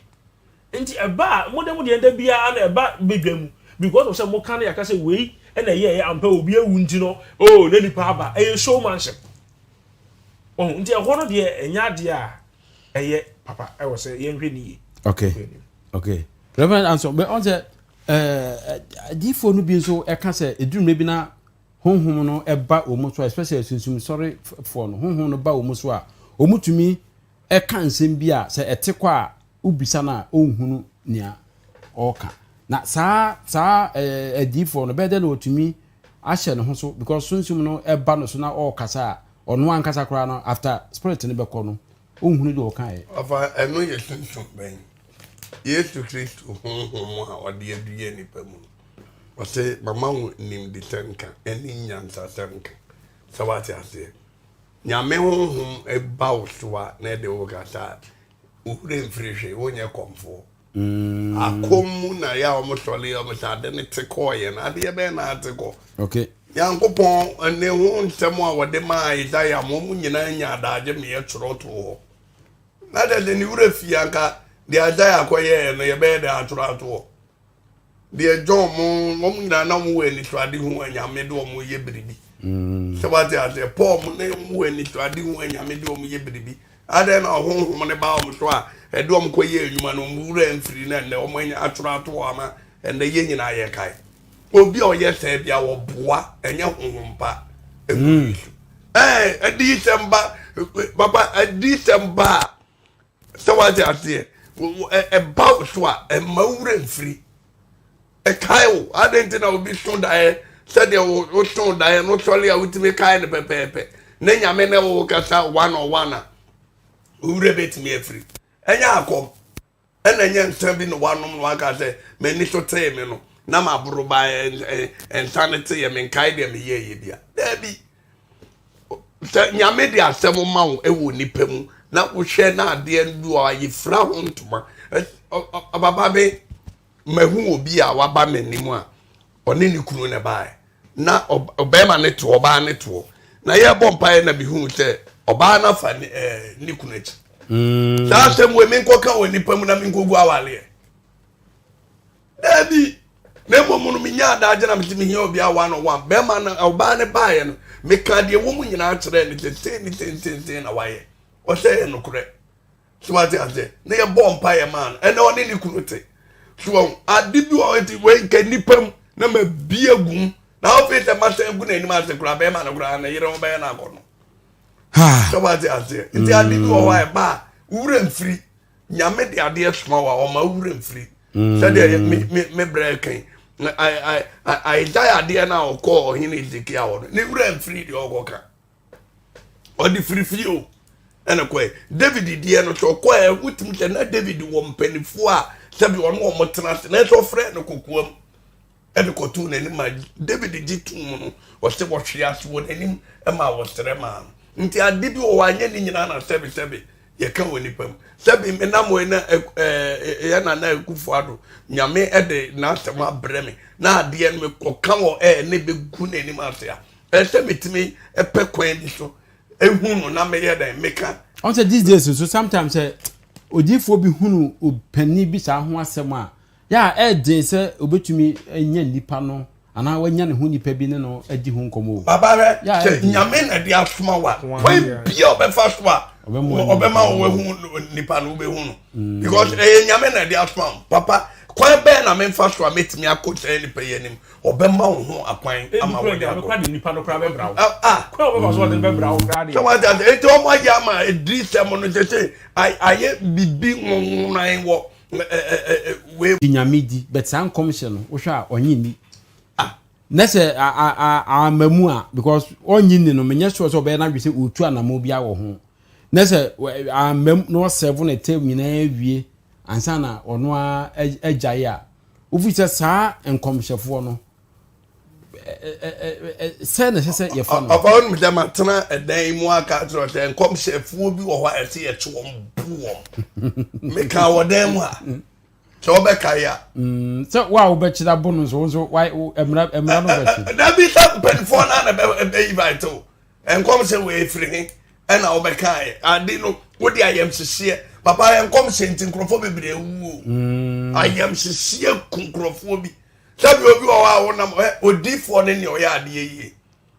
Nti ɛba a, mo de mo deɛ da biara na ɛba badwa mu because of sɛ mo ka no yɛaka sɛ wei ɛna ɛyɛ ɛyɛ ampa obi awu nti no oh na nipa aba ɛyɛ showmanship. Ɔho nti ɛhɔ no deɛ ɛnyɛ adeɛ a ɛyɛ papa ɛwɔ sɛ yɛnhwɛ ne yie. Okay okay Reverend Anson bɛ ɔn sɛ ɛɛ adiifoɔ no bi nso ɛka sɛ eduru mmerɛ bi na honhom no ɛba wɔn so especially sunsum sɔrefoɔ no honhom no ba wɔn so a wɔn tumi ɛka nsɛm bi a sɛ ɛte kɔ a wobisa no a ɔnhunu nea ɔreka. Na saa saa ɛɛ adiyifoɔ no bɛyɛ dɛ na ɔtumi ahyɛ ne ho so because sunsum no ɛba no so na ɔrekasa a ɔno ankasa koraa no after spirit no bɛkɔ no ɔnhunu deɛ ɔkaeɛ. Ɔfa ɛno yɛ sunsum bɛn? Yesu Kristo honhom a ɔde adua nipa mu no, ɔse mama wo nimdesɛnka ne nyansasɛnka. Sɛ wate aseɛ? Nyame honhom ba wo so a na ɛde wo kasa a, wo werɛ mfiri hwee, wonyɛ kɔmfoɔ. Mm. Akɔm mu na yɛ a wɔn sɔre yɛ wɔn sɛ ade ne te kɔɔ yɛ no, adeɛ bɛyɛ na ate kɔ. Okay. Nyankopɔn ne ho nsɛm a wɔde maa Isaiah mo wɔn nyinaa nya adagye meyɛ twerɛ too hɔ. Na deɛ de ne werɛ fie anka deɛ Isaiah kɔyɛɛ no yɛbɛyɛ de atwerɛ ato hɔ. Deɛ John mo wɔn nyinaa na wɔn wɔ anisoadehu a Nyame de wɔn yɛ biribi. Mm. Sɛ wate aseɛ Paul mo ne wɔn wɔ anisoadehu a Nyame de wɔn yɛ biribi. Adɛn na ɔhonhom ne ba wɔn so a ɛde wɔn kɔ yɛ adwuma no wɔn wura mfiri na ɛnɛ wɔn anya atwerɛ ato hɔ ama ɛnɛ yɛ nyinaa yɛ kae. Obi a ɔyɛ sɛɛ bia wɔboa ɛnyɛ honhom pa. Mm. Ɛɛ adiyisɛm ba papa adiyisɛm ba a sɛ wate aseɛ ɛba wo so a ɛma wo werɛ mfiri ɛkae wo adɛn nti na obi so daeɛ sɛdeɛ woso daeɛ no sɔre a wotumi kae no pɛpɛɛpɛ ne nyame ne wo kasa one on one a wo werɛ bɛtumi afiri ɛnyɛ akɔm ɛna ɛnyɛ nsa bi na wanom na waka sɛ m'ani so tee me no na maboro ba nsa no teeɛ menkae deɛ meyɛɛyɛ bia daabi Sɛ Nyame de asɛm ma wo wɔ nipa mu na wohwɛ na adeɛ no bi a yɛfira ho ntoma. Papa me mahu obi a waba m'anim a ɔne ne kunu na ɛbaeɛ na ɔbɛrima ne toɔ ɔbaa ne toɔ na yɛrebɔ mpaeɛ na mehu sɛ ɔbaa no afa ne, eh, ne kunu akyi. Mm. Saa asɛm wei menkɔka wɔ nipa mu na menkɔgu awareɛ. Daabi, na mmom no menyaa adagye na mese mehia obi a one on one. Bɛrima no, ɔbaa no baeɛ no, mekaa deɛ ɛwɔ mu nyinaa kyerɛɛ no sɛ sei ne sei sei sei na wayɛ. Ɔsɛ yɛ nokorɛ. So wate aseɛ? Na yɛbɔɔ mpaeɛ maa no. Ɛnɛ ɔne ne kunu te. So wɔn ade bi wɔ hɔ nti wei nka nnipa mu na mabie agu mu. Na afei sɛ masan gu n'anim ase koraa bɛrima no koraa ne yere ho bɛyɛ no akɔnɔ. So wate aseɛ? Nti ade bi wɔ hɔ a ɛba a wura mfiri. Nyame de adeɛ soma wa ɔma wura mfiri mm. sɛdeɛ me me me brɛ kan Isaiah adeɛ no a ɔkɔɔ ɔhene Hezekia hɔ no ne wura mfiri deɛ ɔkɔka ɔde firifiri o ɛna kɔɛ David deɛ no sɛ ɔkɔɛ wotumi sɛ na David wɔ mpanimfoɔ a sɛbi ɔno wɔn tena ase na ɛsɛ ɔfrɛ no kokoam de kɔtoo n'anim ma David gye too mu no, ɔsɛ wɔhwee ase wɔ n'anim ma wɔsrɛ maa no. Nti ade bi wɔ hɔ a nyɛ ne nyinaa na sɛbesɛbe yɛka wɔ nipa mu. Sɛbe menam wɔ na ɛyɛ Nana Akufo Addo, Nyame de n'asɛm abrɛ me na adeɛ no mekɔka wɔ ɛɛ ne bɛgu n'anim ase a, ɛsɛ metumi pɛ kwan bi so ehu no na meyɛ dɛn meka. Ɔn sɛ these days nso sometimes sɛ odiyifoɔ bi hunu ɔpanin bi saa ho asɛm a Yɛ a ɛyɛ den sɛ obetumi anya nipa no anaa wanya ne ho nipa bi ne no adi ho nkɔmmɔ o. Papa hwɛ, sɛ Nyame na de asoma wo a, kwan bia ɔbɛfa so a ɔbɛma wo ahu nipa no wobɛhu no. Mm. Because ɛyɛ Nyame na de asoma wo. Papa, Kwan bɛn na memfa so a mɛtumi akɔ saa nipa yi anim? Ɔbɛma wo ho akwan ama wɔde akɔ. Nipa no koraa bɛbra wo. Ah, ah. Kwan a ɔbɛfa so ɔde no bɛbra wo koraa deɛ. Sɛ wate ase, enti wɔn ayɛ ama adirisɛm no sɛ sɛ ayɛ bibi nwonwonan wɔ wei. Gye Nyame di but saa nkɔmhyɛ no wohwɛ a ɔnye nni. Ah na sɛ amma mu a because ɔnye nni no menyɛ sure sɛ ɔbɛyɛ n'adwene sɛ ɔretu anamɔ biara wɔ ho. Na sɛ amma mu na ɔsɛvo ne term nyinaa wie ansa na ɔno ara agyae a, wofi sɛ saa nkɔmhyɛfoɔ no sɛ na ɛsɛ sɛ yɛfa no. Ɔfa wonim sɛ matena ɛdan yi mu aka akyerɛ sɛ nkɔmhyɛfoɔ bi wɔ hɔ a ɛsɛ yɛkye wɔn bu wɔn. Meka wɔ dan mu a sɛ wobɛkae a. Sɛ wo a wobɛkyerɛ abo no nso wo nso mmara no bɛkye. Dabi sɛ mpanimfoɔ no na bɛyi baete o. Nkɔmhyɛ wɔ ɛfiri he ɛna wobɛkaeɛ ade no wode ayamhyehyeɛ papa nkɔmhyɛ nti nkurɔfoɔ bebree wuo ayamhyehyeɛ ku nkurɔfoɔ bi. Sɛbi obi wɔ hɔ a wonam ɛ odiifoɔ ne nea ɔyɛ adeɛ yie.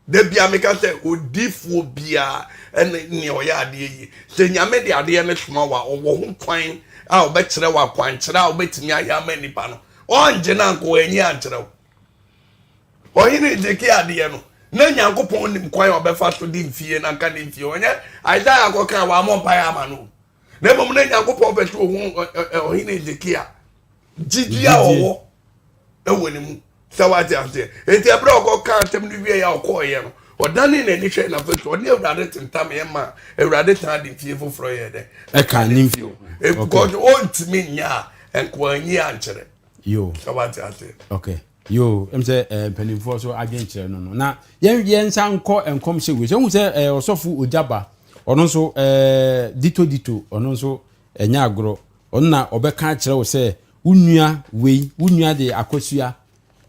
Da bia meka sɛ odiifoɔ biara ɛne nea ɔyɛ adeɛ yie. Sɛ Nyame de adeɛ no soma wo a, ɔwɔ ho kwan a ɔbɛkyerɛ wo akwankyerɛ a wobɛtumi ayɛ ama nipa no. Ɔngye no anka wanyi ankyerɛ wo. Ɔhene Hesekia adeɛ no, na Nyankopɔn nim kwan a ɔbɛfa so de mfie no anka ne mfie. Ɔnyɛ Isaiah kɔka a wammɔ mpaeɛ ama no. Na mmom na Nyankopɔn pɛ sɛ ɔhu ɔhene Hesekia gyidi a ɔwɔ wɔ ne mu sɛ wate aseɛ nti ɛberɛ a ɔkɔka asɛm no wie a ɔkɔɔyɛ no ɔdane n'ani hwɛ n'afɛ so ɔne awurade tentam ma awurade san de mfie foforɔ yɛ dɛ ɛka ne mfie because ɔntumi nyɛ a nkoa nyi ankyerɛ yo sɛ wate aseɛ okay yo ɛm sɛ eh, mpanimfoɔ so adwenkyerɛ no no na yɛn yɛn nsa nkɔ nkɔmhyɛ wei sɛ wohu sɛ eh, ɔsɔfo ogyaba ɔno nso eh, dito dito ɔno nso ɛnyɛ agorɔ Ɔno na ɔbɛka akyerɛ wo sɛ, Wo nua wei, wo nua de akosua,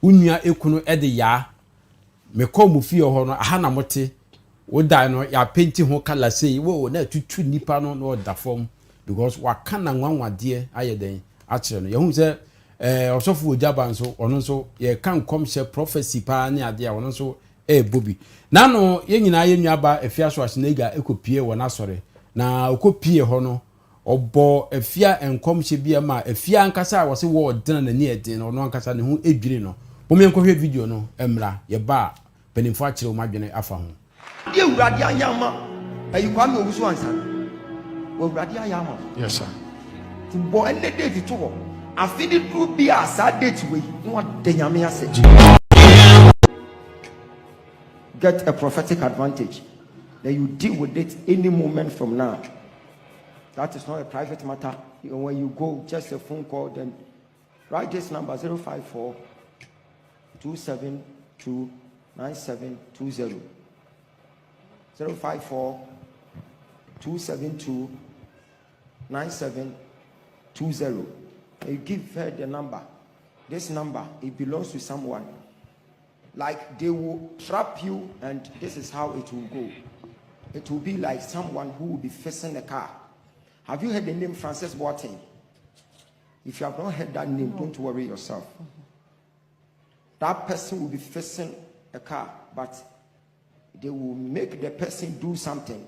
wo nua ekunu de yaa. Mekɔɔ mo fie hɔ no, aha na mote. Wo dan no, yɛapenti ho kala sei. Wo, na atutu nipa no na ɔda fam because waka n'anwanwadeɛ ayɛ dɛn akyerɛ no. Yɛhu sɛ eh, ɔsɔfo Ogyaba nso, ɔno nso yɛka nkɔmhyɛ prophecy paa ne adeɛ a ɔno nso ɛrebɔ bi. N'ano yɛn nyinaa yɛn nuaba Afiaso Asenega kɔpie wɔ n'asɔre. Na ɔkɔpie hɔ no, Ɔbɔɔ Afia nkɔmhyɛ bi a ɛma Afia ankasa a wɔse wɔɔdena n'ani ɛden no, ɔno ankasa ne ho dwiri no. Mom yɛnkɔhwɛ video no mmra, yɛba a mpaninfoɔ akyerɛ wɔn adwene afa ho. Adeɛ awurade ayɛ ama ayi Kwame Owusu ansa no wɔ awurade ayɛ ama wo. Yes sir. Ti bɔ ɛnɛ date to hɔ afe ne duru bi a saa date wei na wada nyame ase. Get a prophetic advantage then you deal with it any moment from now. That is not a private matter. When you go, just a phone call, then write this number 054 272 9720. 054 272 9720. You give her the number. This number, it belongs to someone. Like they will trap you, and this is how it will go. It will be like someone who will be facing a car. Have you heard the name Francis Boateng? If you have not heard that name, no. don't worry yourself. Mm -hmm. That person will be facing a car, but they will make the person do something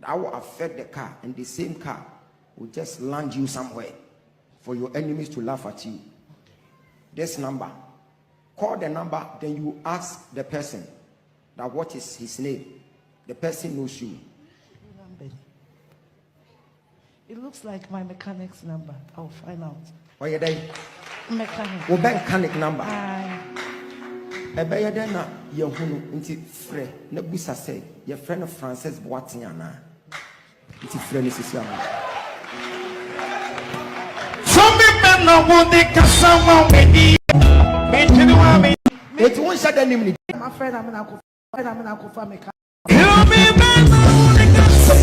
that will affect the car, and the same car will just land you somewhere for your enemies to laugh at you. This number, call the number, then you ask the person that what is his name. The person knows you. It looks like my mechanic's number. I'll find out. Ɔyɛ dɛn? Mechanic. Wo mechanic number. Ɛbɛyɛ dɛn na yɛhu no nti frɛ na busa sɛ yɛfrɛ no Francis Boateng anaa? Nti frɛ no sisi ama. Tumi bɛn na wode kasa ma w'ani? Medwene wo a me. Enti wonhyɛ da nim ne din. Mafrɛ na mena akɔfa na mena akɔfa me ka. Tumi bɛn na wode kasa.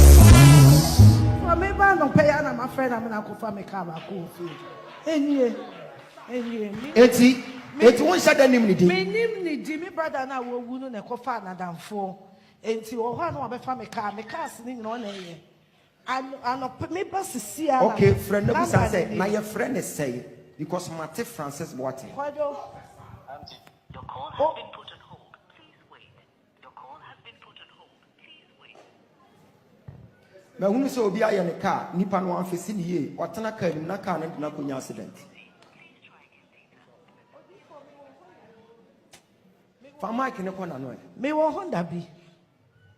Fa me ba anɔpa yi ara na mafrɛ na mena akɔfa me kaa baako wɔ fie. Enwie. Enwie. Me. Enti enti wonhyɛ da nim ne din. Menim ne din. Me brother no a wawu no na ɛkɔfaa n'adamfoɔ. Enti wɔ hɔ a na wabɛfa me car, me cars no nyinaa ɔna ɛyɛ. Ano anɔpa me ba sisi ara na Okay, frɛ no na bisa number sɛ, no na nie. yɛfrɛ no sɛn? Because mate Francis Boateng. Kwadwo, o. Mahunu sɛ obi ayɛ ne car, nipa no wamfese no yie, watena car no mu na car no de no akɔnya accident. Fa mic no kɔ n'ano ɛ. Mewɔ Honda bi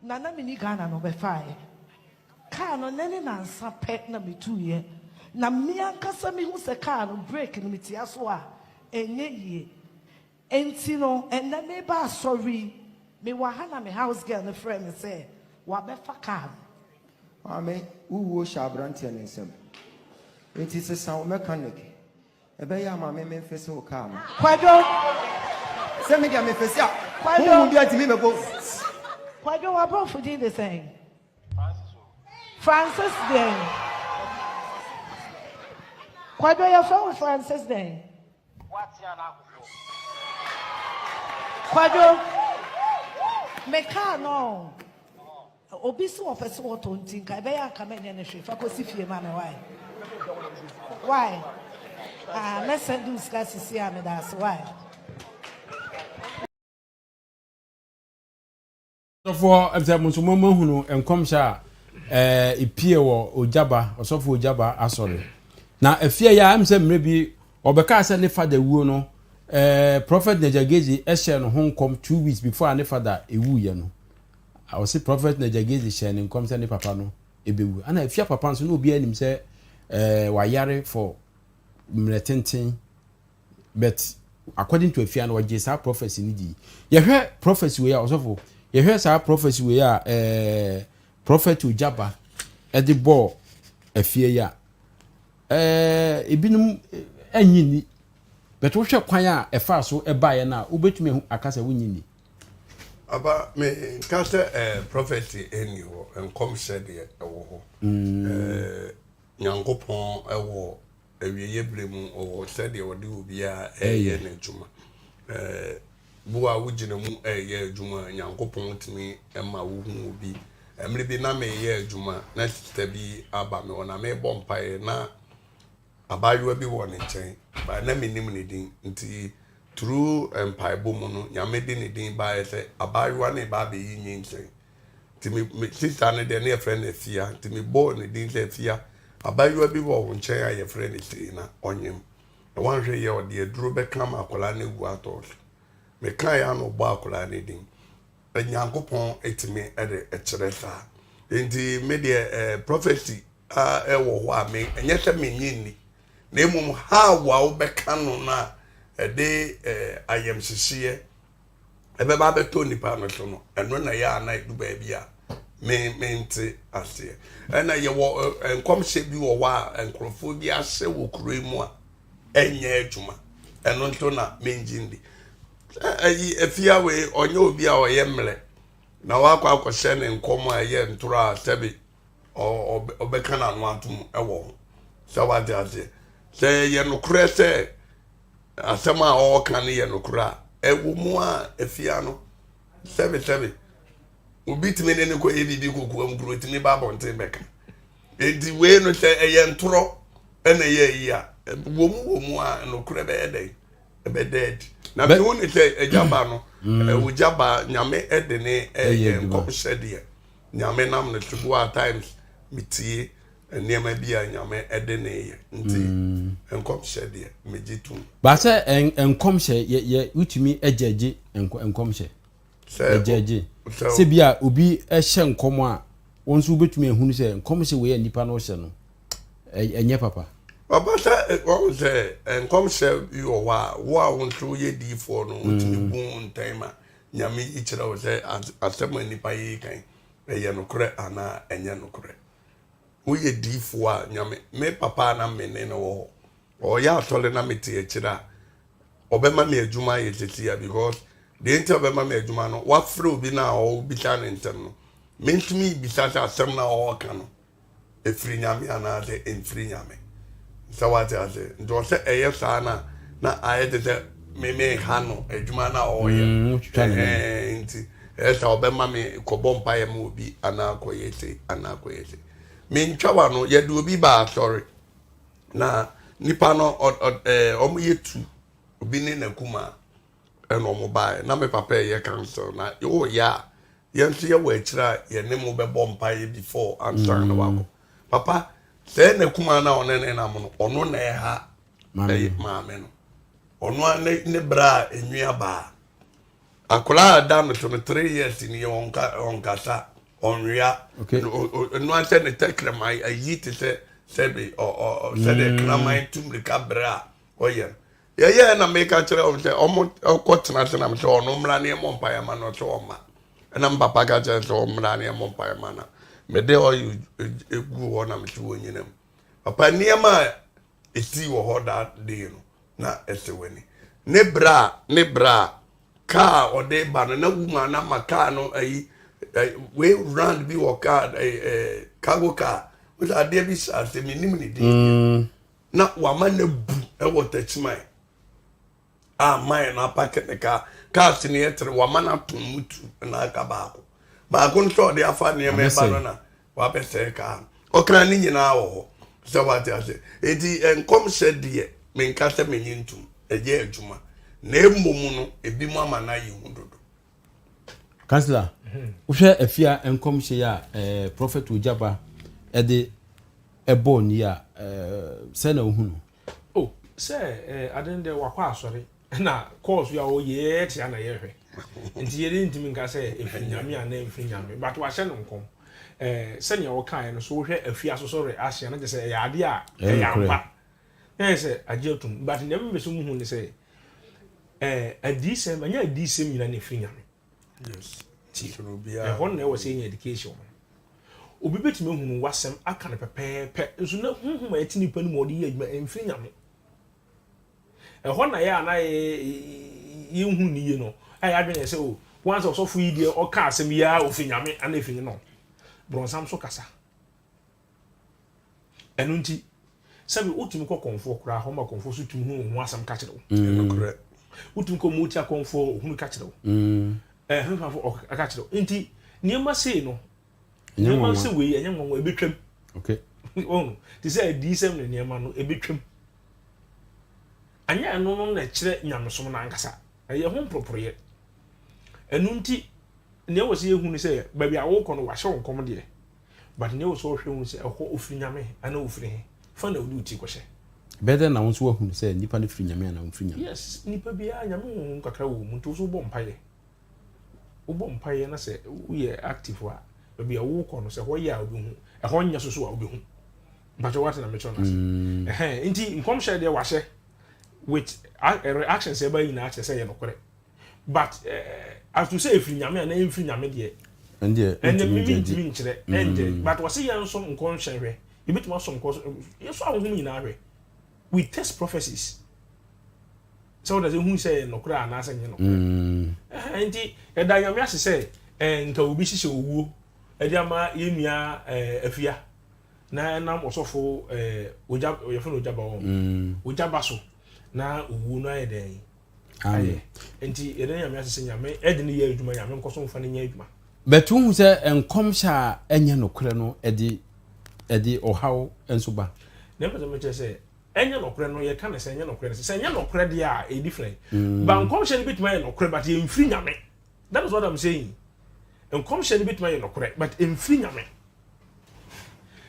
na na menni Ghana na ɔbɛfaeɛ. Kaa no nnɛ ne nansa pɛ na metuiɛ. Na me ankasa mehu sɛ kaa no brake no metia so a ɛnyɛ yie. Enti no ɛnnɛ meba asɔre yi, mewɔ ha na me house girl no frɛɛ me sɛ wabɛfa kaa no. Maame, wo wuo hyɛ aberanteɛ no nsam. Enti sesa wo mechanic. Ɛbɛyɛ a ma me memfese wo kaa no. Kwadwo. Sɛ me deɛ mefese a, Kwadwo. honhom biara ntumi mmɛbɔ. Kwadwo, w'aborɔfo din de sɛn? Francis dɛn? Kwadwo, yɛfrɛ wo Francis dɛn? Kwadwo, me kaa no obi sɛ ɔpɛ sɛ ɔtɔ nti nka ɛbɛyɛ anka mɛnyɛ ne hwee fa kɔsi fie ma me why why ah mɛsɛn de wo sika sisi a meda ase why. Ɔsɔfoɔ ɛfisɛ mo nso mo mahunu nkɔmhyɛ a ɛɛ epie wɔ Ogyaba ɔsɔfo Ogyaba asɔre na efie yɛ a ɛm sɛ mmerɛ bi ɔbɛkaa sɛ ne fada wuo no ɛɛ Prophet Nigel Gezi ɛhyɛɛ no ho nkɔm 2 weeks before a ne fada ewuiɛ no ɔse Prophet Nigel Gezi hyɛɛ ne nkɔm sɛ ne papa no ebewu ana efia papa nso na obiara nim sɛ ɛɛ wayare for mmerɛ tenten but according to afia no ɔgye saa prophecy no di yɛhwɛ prophecy wei a ɔsɔfo yɛhwɛ saa prophecy wei a ɛɛ prophet Ogyaba ɛde bɔɔ afie yi a ɛɛ ebinom ɛnyi ni but wohwɛ kwan a ɛfaa so ɛbaeɛ no a wobɛtumi aka sɛ wonyi ni. Aba me nka sɛ ɛɛ prophecy ɛnni hɔ nkɔmhyɛ deɛ ɛwɔ hɔ ɛɛ Nyankopɔn ɛwɔ awieeɛ berɛ mu ɔwɔ sɛdeɛ ɔde obiara reyɛ n'adwuma. Wo a wogyina mu reyɛ adwuma a, Nyankopɔn tumi ma wohu obi. Mmerɛ bi na mereyɛ adwuma na sista bi aba me hɔ na merebɔ mpaeɛ na abaayewa bi wɔ ne nkyɛn but na mennim ne din nti through mpaebɔ mu no Nyame de ne din baeɛ sɛ abaayewa no reba abɛyi nyinsɛn. Nti me me sista no deɛ ne yɛfrɛ no Afia nti mebɔɔ ne din sɛ Afia abaayewa bi wɔ wo nkyɛn a yɛfrɛ no sei na ɔnyem na wanhwɛ yɛ ɔde aduro bɛka ma akwadaa no awu atɔ so mekaeɛ a na ɔbɔ akwadaa no din Nyankopɔn ɛtumi ɛde ɛkyerɛ saa nti me deɛ ɛɛ prophecy a ɛwɔ hɔ a me ɛnyɛ sɛ menye nni na mmom how a wobɛka no no a ɛde ɛɛ ayamhyehyeɛ ɛbɛba abɛtɔ nipa no so no ɛno na ɛyɛ a na ɛdu baabi a me mente aseɛ ɛna yɛwɔ nkɔmhyɛ bi wɔ hɔ a nkurɔfoɔ bi ahyɛ wɔ kuro yi mu a ɛnyɛ adwuma ɛno nso na mengye ndi ɛyi afia wei ɔnyɛ obi a ɔyɛ mmerɛ na wakɔ akɔhyɛ ne nkɔm a ɛyɛ ntorɔ a sɛbi ɔbɛka n'ano atom ɛwɔ ho sɛ wate aseɛ sɛ ɛyɛ nokorɛ sɛ asɛm a ɔreka no yɛ nokorɛ a, ɛwɔ mu a afia no sɛbesɛbe obi tumi ne no kɔyɛ biribi kokoam kuro tumi ba abɔnten bɛka enti wei no sɛ ɛyɛ ntorɔ ɛna ɛyɛ ayi a wɔ mu wɔ mu a nokorɛ bɛyɛ dɛn ɛbɛda adi na mehu ne sɛ agya ba no ogya ba nyame ɛde ne ɛyɛ nkɔmhyɛ deɛ nyame nam no so go at times metie nneɛma bi a Nyame de ne yɛ nti mm. nkɔmhyɛ deɛ megye tom. Baasɛ nkɔmhyɛ yɛ yɛ wotumi gyɛgye nkɔmhyɛ gyɛgye sɛ bi a obi hyɛ nkɔm a wɔn nso wobɛtumi ahunu sɛ nkɔmhyɛ wei a nipa no hyɛ no ɛnyɛ papa. Papa sɛ wɔn sɛ nkɔmhyɛ bi wɔ hɔ a wo a wo nso woyɛ diifoɔ no wotumi mm. bu ntɛn ma Nyame yi kyerɛ wo sɛ asɛm a nipa yi kan ɛyɛ nokorɛ anaa ɛnyɛ nokorɛ. Woyɛ diifoɔ a nyame me papa a na me ne no wɔ hɔ ɔyɛ asɔre na mete akyire a ɔbɛma me adwuma ayɛ sisi a because deɛ nti a ɔbɛma me adwuma no wafrɛ obi no a ɔrebisa ne nsɛm no mentumi bisa sɛ asɛm no a ɔreka no ɛfiri nyame anaasɛ ɛmfiri nyame sɛ wate ase nti ɔsɛ ɛyɛ saa no a na ayɛ te sɛ me me ha no adwuma no a ɔreyɛ mm, nti ɛyɛ sɛ ɔbɛma me kɔbɔ mpaeɛ ma obi anaa kɔyɛ sei anaa kɔyɛ sei mentwa wa no yɛde obi ba asɔre na nipa no ɔmo yɛ tu obi ne n'akuma ɛna ɔmo baeɛ na me papa ɛyɛ council na yɛwɔ a yɛn nso yɛwɔ akyire a yɛne mo bɛbɔ mpaeɛ before ansa na wakɔ papa sɛ n'akuma na ɔne ne nam no ɔno na ɛha maame no ɔno a ne ne bra a enwia baa. Akwadaa a ɛda no so no 3 years ni ɔnka ɔnkasa ɔnwea. Okay. Ɛno asɛ ne tɛkrɛma ayi te sɛ sɛbi ɔ ɔ sɛdeɛ kraman tu mmirika brɛ a ɔyɛ no. Yɛyɛɛ na meka kyerɛ wɔn sɛ wɔn kɔ tena ase na sɛ ɔno mmra ne ɛmɔ mpaeɛ ma no sɛ ɔma. Ɛna me papa ka kyerɛ sɛ ɔmmra ne ɛmɔ mpaeɛ ma no. Mede ɔyɛ egu hɔ na mese wɔ nyina mu. Papa nneɛma a ɛsii wɔ hɔ that day no na ɛsɛ w'ani. Ne bra ne bra kaa ɔde ba no na woman na ma kaa no ayi wei round bi wɔ kaa ɛɛ cargo car. Wosɛ adeɛ bi hyɛ ase menim ne din. Mm. Na wama no abu wɔ Techiman a man no apake ne kaa cars no yɛ tere wama no atom mu tu na aka baako baako nso ɔde afa nneɛma ɛba no na wabɛsɛe kaa no ɔkra ne nyinaa wɔ hɔ sɛ wate ase eti nkɔmhyɛ deɛ menka sɛ menye ntum ɛyɛ adwuma na mmom no ebi mu ama no ayɛ hu dodo. Councillor, wohwɛ afia nkɔmhyɛ yi a eh, Prophet Ogyaba ɛde ɛbɔɔ ni a, eh, sɛ na wohu no? Oh, sɛ eh, ade no deɛ wakɔ asɔre na course yi a ɔyɛ tia na yɛhwɛ nti yɛde ntumi nka sɛ ɛfiri nyame anaa ɛmfiri nyame but wahyɛ no nkɔm eh, sɛnea wɔkaeɛ no so wohwɛ afia so sɔre ahyɛ no kyɛ sɛ ɛyɛ adeɛ a ɛyɛ ampa na yɛ sɛ agye atum but nea mepɛ sɛ muhu ne sɛ eh, adiyisɛm ɛnyɛ adiyisɛm nyina na ɛfiri nyame Yes. Ti ɛhɔ na ɛwɔ sɛ yɛnya education no. Obi bɛtumi ahunu w'asɛm aka no pɛpɛɛpɛ nso na honhom a ɛte nipa no mu ɔde yɛ adwuma ɛmfiri nyame. Ɛhɔ na yɛ a na yɛnhunu ne yie no a yɛadwene yɛ sɛ o wɔn sɛ ɔsɔfo yi deɛ ɔka asɛm yi a ɔfiri nyame ana ɛfiri no. Borɔnsam so kasa. Ɛno nti, sɛbi wotumi kɔ kɔnfoɔ koraa hɔ ma kɔnfoɔ so tumi hu wo ho asɛm ka kyerɛ wo. Nokorɛ. Wotumi kɔ motia kɔnfoɔ ohunu ka kyerɛ wo. Ɛhwehwɛfo ɔka kyerɛ wo. Nti nneɛma sei no, nneɛma sɛ wei ɛnyɛ nwanwa ebetwam. Okay. Wɔn te sɛ adiisɛm ne nneɛma no ebetwam. Anyɛ ɛno no na ɛkyerɛ nyamesom no ankasa. Ɛyɛ ho mporoporoyɛ. Ɛno nti nea ɛwɔ sɛ yɛhu ne sɛ baabi a wokɔ no wahyɛ wo nkɔm deɛ. But nea ɛwɔ sɛ ɔhwɛ hu sɛ ɛhɔ ofiri Nyame anaa ofiri he? Fa na wode wo ti kɔhyɛ. Ɛbɛyɛ dɛn na wo nso woahunu sɛ nipa no firi Nyame anaa ɔmfiri Nyame? Yes, nipa biara Nyame honhom kakra wɔ wo mu nti wo nso wobɔ mpaeɛ. Wobɔ mpaeɛ na sɛ woyɛ active a, baabi a wokɔ no sɛ ɛhɔ yɛ a wobɛhu, ɛhɔ nyɛ so so a wobɛhu. Mpakyɛ woate na mekyerɛ no ase? Mm. Ɛhɛn, nti nkɔmhyɛ deɛ wahyɛ with reactions ɛba nyinaa kyerɛ sɛ ɛyɛ nokorɛ. But eh, as to sɛ ɛfiri Nyame anaa ɛmfiri Nyame deɛ, ɛndeɛ ɛnɛ mimi ntumi nkyerɛ ɛnkyerɛ mm. but wɔse yɛn nso nkɔnhyɛ hwɛ yɛbɛtumi asɔ nkɔ yɛsɔ ahohom nyinaa hwɛ we test prophecies sɛ wɔda sɛ hu sɛ yɛ nokorɛ anaasɛ nyɛ nokorɛ mm. nti ɛda Nyame ase sɛ eh, nka obi hyehyɛ owuo ɛde ama yɛn nua eh, afia na ɛnam ɔsɔfo eh, ogya yɛfrɛ no ogyaba wɔn mm. ogyaba so na owuo no ayɛ dɛn ayɛ nti yɛde nyame ase sɛ nyame ɛde ne yɛ adwuma nyame nkɔ so mfa ne nyɛ adwuma. But wohu sɛ nkɔmhyɛ a ɛnyɛ nokorɛ no ɛde ɛde ɔhaw nso ba. Na ɛpɛ sɛ mekyerɛ sɛ ɛnyɛ nokorɛ no yɛka no sɛ ɛnyɛ nokorɛ no sɛ ɛnyɛ nokorɛ deɛ a ɛyɛ different mm. but nkɔmhyɛ no bɛtumi ayɛ nokorɛ but yɛmfiri nyame that is what I'm saying nkɔmhyɛ no bɛtumi ayɛ nokorɛ but ɛmfiri nyame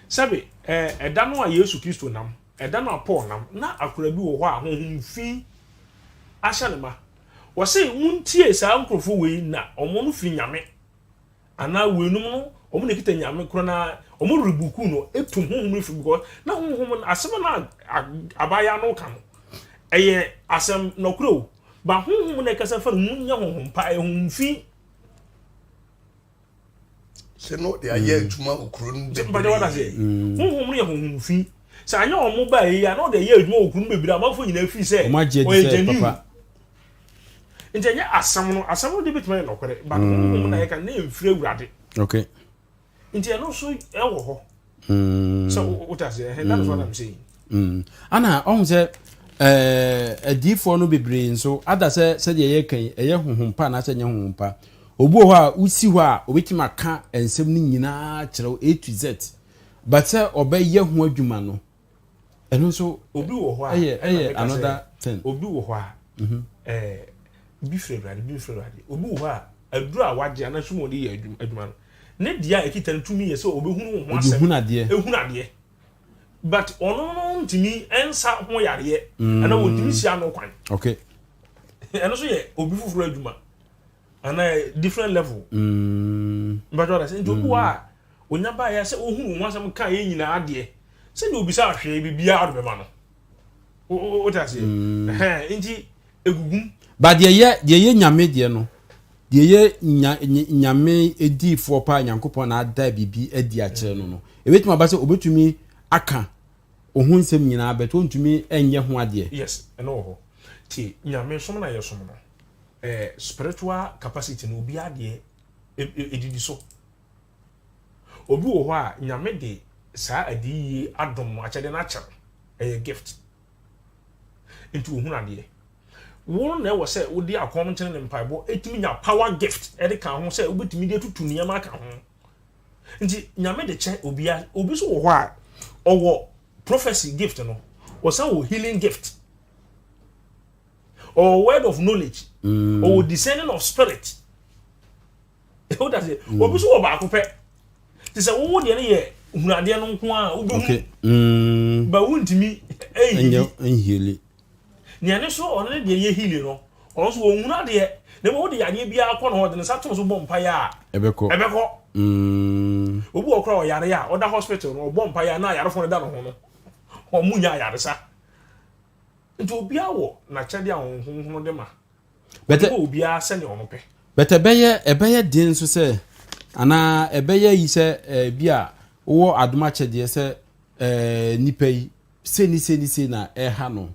Sɛbe, ɛɛ, ɛda no a Yesu Kristo nam, ɛda no a Paul nam, na akora bi wɔ hɔ a honhom fi ahyɛ no ma. Wɔse, Montie saa nkurɔfoɔ wei na wɔn no firi Nyame, anaa weinom no, wɔn na ɛkita Nyame korɔ na wɔn rebuku no, ɛtum honhom no firi, because na honhom no, asɛm no a abaayaa no ka no, ɛyɛ asɛm nɔkorɛ o, ba honhom no ɛkasa fa no mu nyɛ honhom pa, ɛyɛ honhom fi. sɛ na ɔde ayɛ mm. adwuma wɔ kuro no bebree mm. honhom no yɛ honhom fi sɛ anyɛ wɔn ba yi a na ɔde ayɛ adwuma wɔ kuro no bebree amanfoɔ nyinaa fi sɛ ɔyɛ genuine nti ɛnyɛ asɛm no asɛm no de bituma yɛ nɔkorɛ but mm. honhom na yɛka na mfiri awurade okay nti ɛno nso ɛwɔ hɔ sɛ wote aseɛ ɛhɛn that is what i'm saying Mm. Ana ɔhu sɛ ɛɛ adiifoɔ no bebree nso ada sɛ sɛdeɛ yɛka yi ɛyɛ honhom pa anaasɛ ɛnyɛ honhom pa. Obi wɔ hɔ a wosi hɔ a obetumi aka nsɛm no nyinaa kyerɛ wo A to Z. But sɛ ɔbɛyɛ ho adwuma no ɛno nso obi wɔ hɔ a ɛyɛ ɛyɛ another thing. Obi wɔ hɔ a mhm. ɛɛ bi firi awurade bi firi awurade obi wɔ hɔ a aduru a wagye anaa sum wɔde yɛ adwuma no ne deɛ a ɛkita no tumi yɛ sɛ obehunu ho asɛm ehunu adeɛ ehunu adeɛ. But ɔno no ntumi nsa ho yareɛ mm. ɛna wɔntumi si ano kwan. Okay. Ɛno nso yɛ obi foforɔ adwuma. Anaa different level. Mpatsɔ ɔda sɛ nti obi wɔ a onya ba yɛ sɛ ohun wɔn asɛm ka yɛ nyinaa adeɛ sɛdeɛ obisa ahwɛ biribiara ɔde bɛma no. O o te aseɛ. Ɛhɛn nti egugum. Ba deɛ yɛ deɛ yɛ nyame deɛ no deɛ yɛ nya nyame ediifoɔ paa Nyankopɔn na ada biribi adi akyerɛ no no ebetumi aba sɛ obetumi aka oho nsɛm nyinaa but ontumi nyɛ ho adeɛ. Yes ɛno wɔ hɔ. Ti nyame som na yɛ som no. Eh, spiritual capacity no obiara deɛ ɛdidi so. Obi wɔ hɔ a Nyame de saa adiyie adom no akyɛdeɛ no akyɛ no, ɛyɛ gift. Nti ohunu adeɛ. Wo na ɛwɔ sɛ wode akɔmkyene ne mpaebɔ ɛtumi nya power gift ɛde ka ho sɛ wobɛtumi de atutu nneɛma aka ho. Nti Nyame de kyɛ obiara. Obi nso wɔ hɔ a ɔwɔ prophecy gift no, ɔsan wɔ healing gift. Ɔwɔ word of knowledge. Mm. Ɔwɔ discerning of spirit. O da se mm. obi so wɔ baako pɛ. Te sɛ wowo deɛ no yɛ hunadeɛ no nko a wobɛhu. Okay. Mm. Ba wontumi ɛnhili. Nea ne so ɔno ne deɛ yɛ hili no ɔno nso wɔn adeɛ na mmom wode yadeɛ biara kɔ ne hɔ de ne nsa to so bɔ mpaeɛ a ɛbɛkɔ ɛbɛkɔ. Mm. Obi wɔ kora ɔyare a ɔda hospital no ɔbɔ mpaeɛ a na ayarefoɔ no da ne ho no wɔn nya ayaresa. Nti obiara wɔ n'akyɛdeɛ a Honhom Kronkron de ma. Ɔde ma obiara sɛdeɛ ɔno pɛ. But ɛbɛyɛ ɛbɛyɛ den nso sɛ anaa ɛbɛyɛ yi sɛ ɛɛ bi a wowɔ adom akyɛdeɛ sɛ ɛɛ nipa yi sei ne sei ne sei na ɛha no.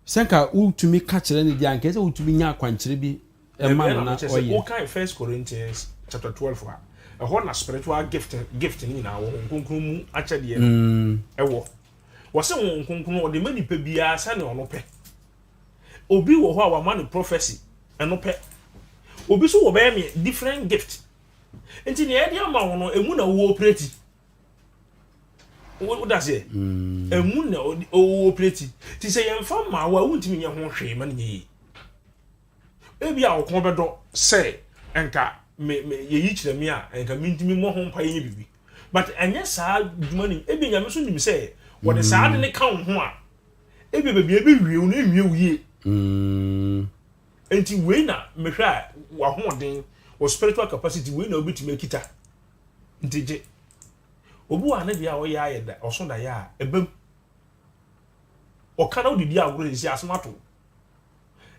Sɛ nka wotumi ka kyerɛ no deɛ anka ɛsɛ wotumi nya akwankyerɛ bi ɛma no na ɔyɛ. Wokan First Corinthians chapter 12 a, ɛhɔ na spiritual gift gift no nyinaa wɔ, Honhom Kronkron mu akyɛdeɛ no ɛwɔ. Wɔse Honhom Kronkron ɔde ma nipa biara sɛnea ɔno pɛ. Obi wɔ hɔ a wama no prophecy, ɛno pɛ. Obi nso wɔ bɛyɛ me different gift. Nti nea yɛde ama wo no, emu na wo operate. Wo da seɛ? Mm. Emu na wo operate. Ti sɛ yɛmfa mmaa wo a, wontumi nyɛ ho hwee ma no nyɛ yie. Ebi a ɔkɔn bɛdɔ sɛ nka me me yɛyi kyerɛ me a nka mentumi mmɔ ho mpa yɛnyɛ biribi. But ɛnyɛ saa dwuma no ebi nyame nso nim sɛ wɔde saa ade no ka wo ho a ebi baabi ebi wie wo no enwie wo yie. Mm. Nti wei na mehwɛ a w'ahoɔden wɔ spiritual capacity wei na wobɛtumi akita nti gye. Obi wɔ a ne deɛ a ɔyɛ ayɛ da ɔso da yɛ a ɛbam. Ɔka na wode di agorɔ sisi asɛm ato.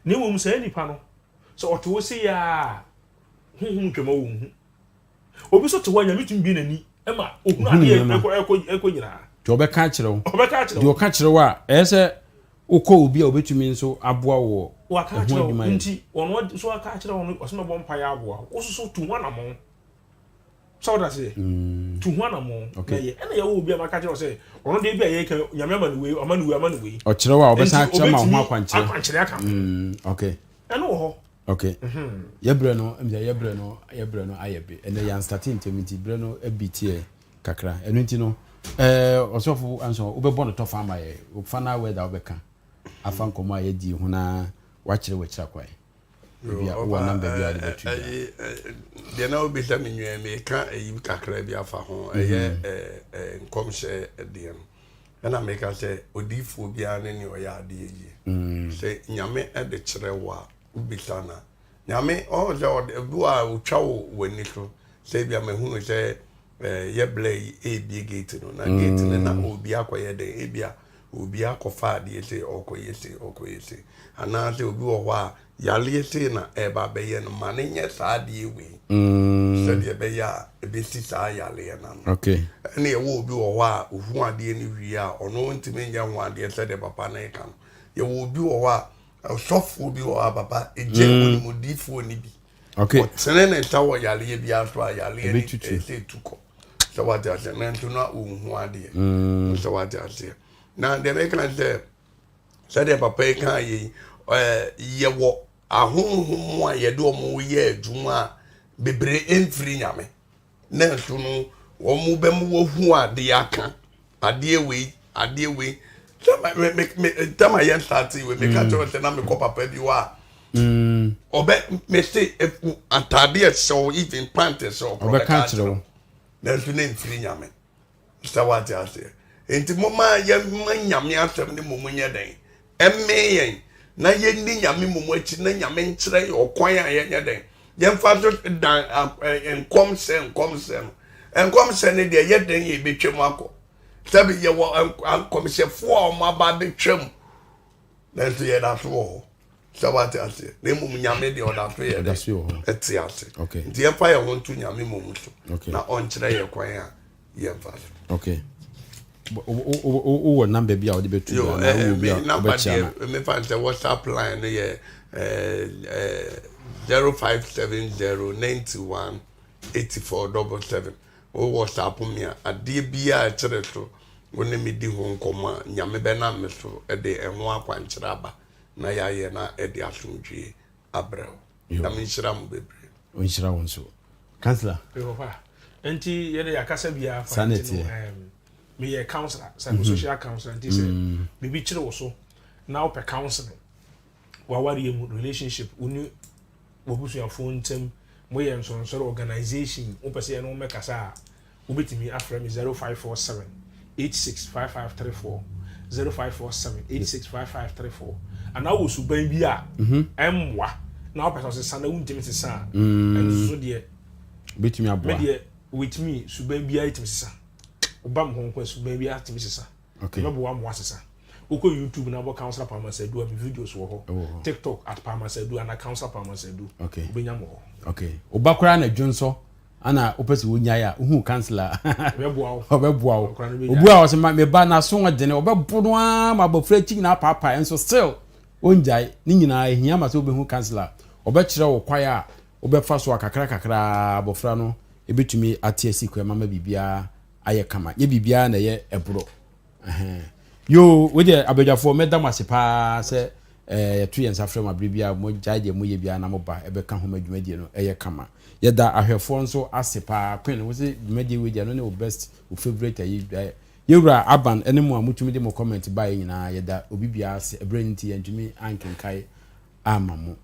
Na mmom saa nipa no sɛ ɔte wo se yɛ a honhom twam a wɔnhu. Obi nso te hɔ a Nyame tumi bue n'ani ma ohunu adeɛ ɛkɔ ɛkɔ ɛkɔ nyinaa. Deɛ ɔbɛka akyerɛ wo. Ɔbɛka akyerɛ wo. Deɛ ɔka kyerɛ wo a ɛyɛ sɛ wokɔ obi a obetumi nso aboa wo wɔ ɛho adwuma yɛ. Nti ɔno nso aka akyerɛ wo no ɔsɛ mɛbɔ mpaeɛ aboa wo. Wo nso so tu ho anamɔn. Sɛ woda aseɛ? Mm. Tu ho anamɔn. Okay. Na yɛ ɛna yɛwɔ obi a maka kyerɛ wo sɛ ɔno deɛ bi a yɛka Nyame ama no wei ama no wei ama no wei. Ɔkyerɛ wo a ɔbɛsan akyerɛ ma wo ho akwankyerɛ. Akwankyerɛ aka ho. Mm, okay. Ɛno wɔ hɔ. Ok yɛ brɛ no ɛmi sɛ yɛ brɛ no yɛ brɛ no ayɛ be ɛnɛ yan starte ntɛm nti brɛ no ɛbi teɛ kakra ɛno nti no ɛɛ ɔsɔfo anso wobɛbɔ no tɔfa ama yɛ final word a wobɛka afa nkɔmɔ a yɛdi ho na wakyerɛ wakyira kwae ebi a wowɔ namba bi a wode bɛto dwa. Deɛ na wobisa me nua meka ɛyi kakra bi afa ho ɛyɛ nkɔmhyɛ deɛ no ɛna meka sɛ odiifoɔ biara ne nea ɔyɛ adeɛ yie sɛ Nyame de kyerɛ wo a wobisa no a, Nyame ɔhu sɛ ɔde ebi wɔ a otwa wo w'ani so sɛ ebi a mahunu sɛ ɛɛ yɛ blɛ yi ebie gate no na gate no na mm. obi akɔyɛ dɛn ebi a obi akɔfa adeɛ sei ɔkɔyɛ sei ɔkɔyɛ sei anaasɛ obi wɔ hɔ a yareɛ sei na ɛreba abɛyɛ no ma ne nyɛ saa adeɛ wei mm. sɛdeɛ ɛbɛyɛ a ɛbɛsi saa yareɛ no ano ɛne ɛwɔ obi wɔ hɔ a ohu adeɛ no wie a ɔno ntumi nyɛ ho adeɛ sɛdeɛ papa no reka no yɛwɔ obi wɔ hɔ a Ɔsɔfoɔ bi wɔ hɔ a papa egye mm. onimudifoɔ ni bi. Okay. Ɔtene ne nsa wɔ yareɛ bi aso a yareɛ ni ɛsɛ etu kɔ. Sɛ wate aseɛ nanso na ɔnhu adeɛ. Mm. Sɛ wate aseɛ. Na deɛ meka ne sɛ sɛdeɛ papa yi kan yɛ yi ɛɛ yɛwɔ ahonhom a yɛde wɔn yɛ adwuma a bebree mfiri nyame. Nanso no wɔn bɛma wɔahu adeɛ aka adeɛ wei adeɛ wei sɛ me me me ntɛm a yɛn start wei meka mm. kyerɛ sɛ na mekɔ papa bi hɔ a mm. ɔbɛ me se ataadeɛ hyɛ wo even pant hyɛ wo ɔbɛka akyerɛ wo nanso ne mfiri nyame Sɛ wate aseɛ. Enti momma yɛmma Nyame asɛm no mmom nyɛ dɛn? Ɛmmee yɛn, na yɛnni Nyame mmom akyi, na Nyame nkyerɛ yɛn ɔkwan a yɛnyɛ dɛn? Yɛmfa so dan nkɔmhyɛ nkɔmhyɛ no. Nkɔmhyɛ no deɛ ɛyɛ dɛn yɛ ebɛtwam akɔ. Sɛbi yɛwɔ nkɔmhyɛfoɔ a wɔn aba abɛtwam nanso yɛda so wɔ hɔ. Sɛ wate aseɛ. Na mmom Nyame deɛ ɔda so yɛ dɛ ɛte ase. Nti yɛmfa yɛn ho nto Nyame mmom so na ɔnkyerɛ yɛ kwan a yɛmfa so. Okay. Wowɔ number bi a wode bɛto dwa anaa wowɔ bi a wobɛkyia no? Mefa sɛ WhatsApp line no yɛ 0570 91 84 77. Wo WhatsApp me a, adeɛ biara a ɛkyerɛ so wo ne me di ho nkɔmmɔ a, Nyame bɛnam me so de ɛho akwankyerɛ aba na yɛayɛ na ɛde asomdwie abrɛ wo. Nyame nhyira mo bebree. Ɔnhyira wo nso. Councillor. Papa, nti yɛde yɛakasa biara fa Saa na nti no ɛteɛ. um, meyɛ councillor, psychosocial councillor nti sɛ biribi kyere wo so na wopɛ counseling w'awareɛ mu, relationship, wo ne w'abusuafoɔ ntam, moyɛ nsɔrɔnsɔrɔ organization, wopɛ sɛ yɛne wo mmɛkasa a, Wobɛtumi afrɛ me 0547 86 5534, 0547 86 5534. Anaa wowɔ suban bi a ɛmmoa na wopɛ sɛ ɔsesa na wontumi sesa a, ɛno nso so deɛ, Wobɛtumi aboa. me deɛ with me suban biara tumi sesa. Woba me hɔ nko a suban biara tumi sesa. Okay. Mɛboa ma woasesa. Wokɔ YouTube na wobɔ Councillor Palmer Sadu a, me videos wɔ hɔ. Ɛwɔ hɔ. TikTok at Palmer Sadu anaa Councillor Palmer Sadu. Okay. Wobɛnya me wɔ hɔ. Okay. Wo ba koraa na dwonsɔ ana wopɛ sɛ wonyae a, wohu councillor a, Ɔbɛboa wo. ɔbɛboa wo. Ɔkora no bɛgyae. Obu a ɔsɛ ma me ba n'aso ɔdene, ɔbɛbo no ara ma abɔfra akyi nyinaa paapae nso still ɔngyae. Ne nyinaa ehia ma sɛ wobɛhu councillor. Ɔbɛkyerɛ wo kwan a wobɛfa so a kakra kakra ara abɔfra no ebɛtumi ate asi kwan mu ama biribiara ayɛ kama. Nyɛ biribiara na ɛyɛ ɛborɔ. Ɛhɛn. Yoo, wei deɛ abadwafoɔ mɛda mo ase paa sɛ eh, yɛto yɛn nsa frɛ mo abere biara, mo gyae deɛ moyɛ biara na moba ɛbɛka ho ma dwumadie no ɛyɛ kama. Yɛda ahwɛfoɔ nso ase paa. Queen, wo se dwumadie wei deɛ ɛno ne wo best, wo favourite ayi. Eh, yɛwura Aban ɛne mo a motumi de mo comment baeɛ nyinaa, yɛda obi biara ase. Ɛberɛ no nti yɛntumi ankenkae amma mo.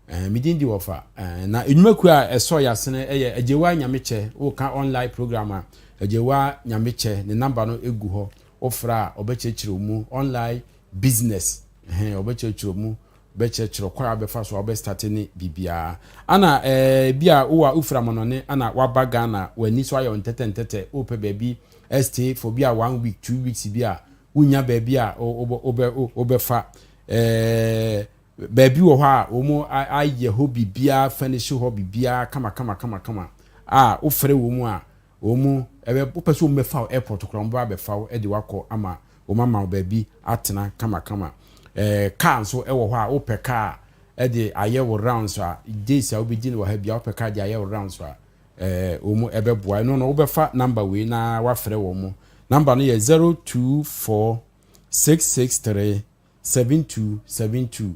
Eh, me din di wɔfa. Eh, na nnwumakuo a ɛsɔ yasene yɛ Agyewa Nyamekyɛ. Woka online program a, Agyewa Nyamekyɛ, ne namba no gu hɔ. Wofrɛ a, ɔbɛkyerɛkyerɛ wo mu. Online business, eh, ɔbɛkyerɛkyerɛ wo mu, bɛkyerɛkyerɛ kwan a wobɛfa so a wobɛstarte ne biribiara. Ana eh, bi a wowɔ a wofiri amanɔne ana waba Ghana, w'ani so ayɛ wo ntɛtɛntɛtɛ, wopɛ baabi stay for bi a one week, 2 weeks bi a, wonnya baabi a wobɛfa. Eh, Baabi wɔ hɔ a wɔn ayɛ hɔ biribiara furnish hɔ biribiara kama kama kama kama a wofrɛ wɔn a wɔn ɛbɛ wopɛ sɛ wɔn bɛfa wo airport koraa wɔn bɛba abɛfa wo de wakɔ ama wɔn ama wo baabi atena kama kama. Ɛɛ car nso ɛwɔ hɔ a wopɛ car ɛde ayɛ wo rounds a days a wobɛdi no wɔ ha bia wopɛ car de ayɛ wo rounds a ɛɛ wɔn ɛbɛboa ɛno no wobɛfa number wei na wafrɛ wɔn number no yɛ 024 663 7272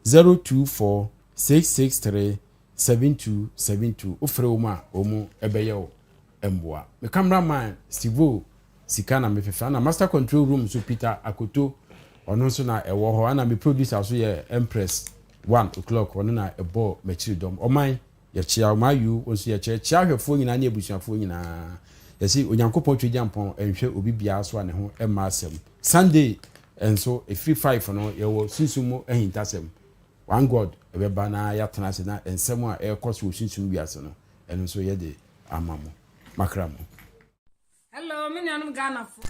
024 663 7272 Wofrɛ wɔn a, wɔn bɛyɛ wo mmoa. Me camera man Stevo sika na mefefa ɛna master control room nso Peter Akoto ɔno nso na ɛwɔ hɔ ɛna me producer nso yɛ Empress 1 o'clock ɔno na ɛbɔɔ m'akyiri dɔm. Ɔman Yɛkyea wo, Mayu, wo nso yɛkyea. Yɛkyea ahwɛfoɔ nyinaa ne abusuafoɔ nyinaa. Yɛse Onyankopɔn Tweagyampɔn nhwɛ obi biara so a ne ho mma asɛm. Sunday nso, ɛfiri 5 no, yɛwɔ Sunsum mu Ahintasɛm. One God bɛba na yɛatena ase na nsɛm a ɛrekɔ so wɔ sunsum wiase no, ɛno nso yɛde ama mo. Makra mo. Hello me nuanom Ghanafoɔ.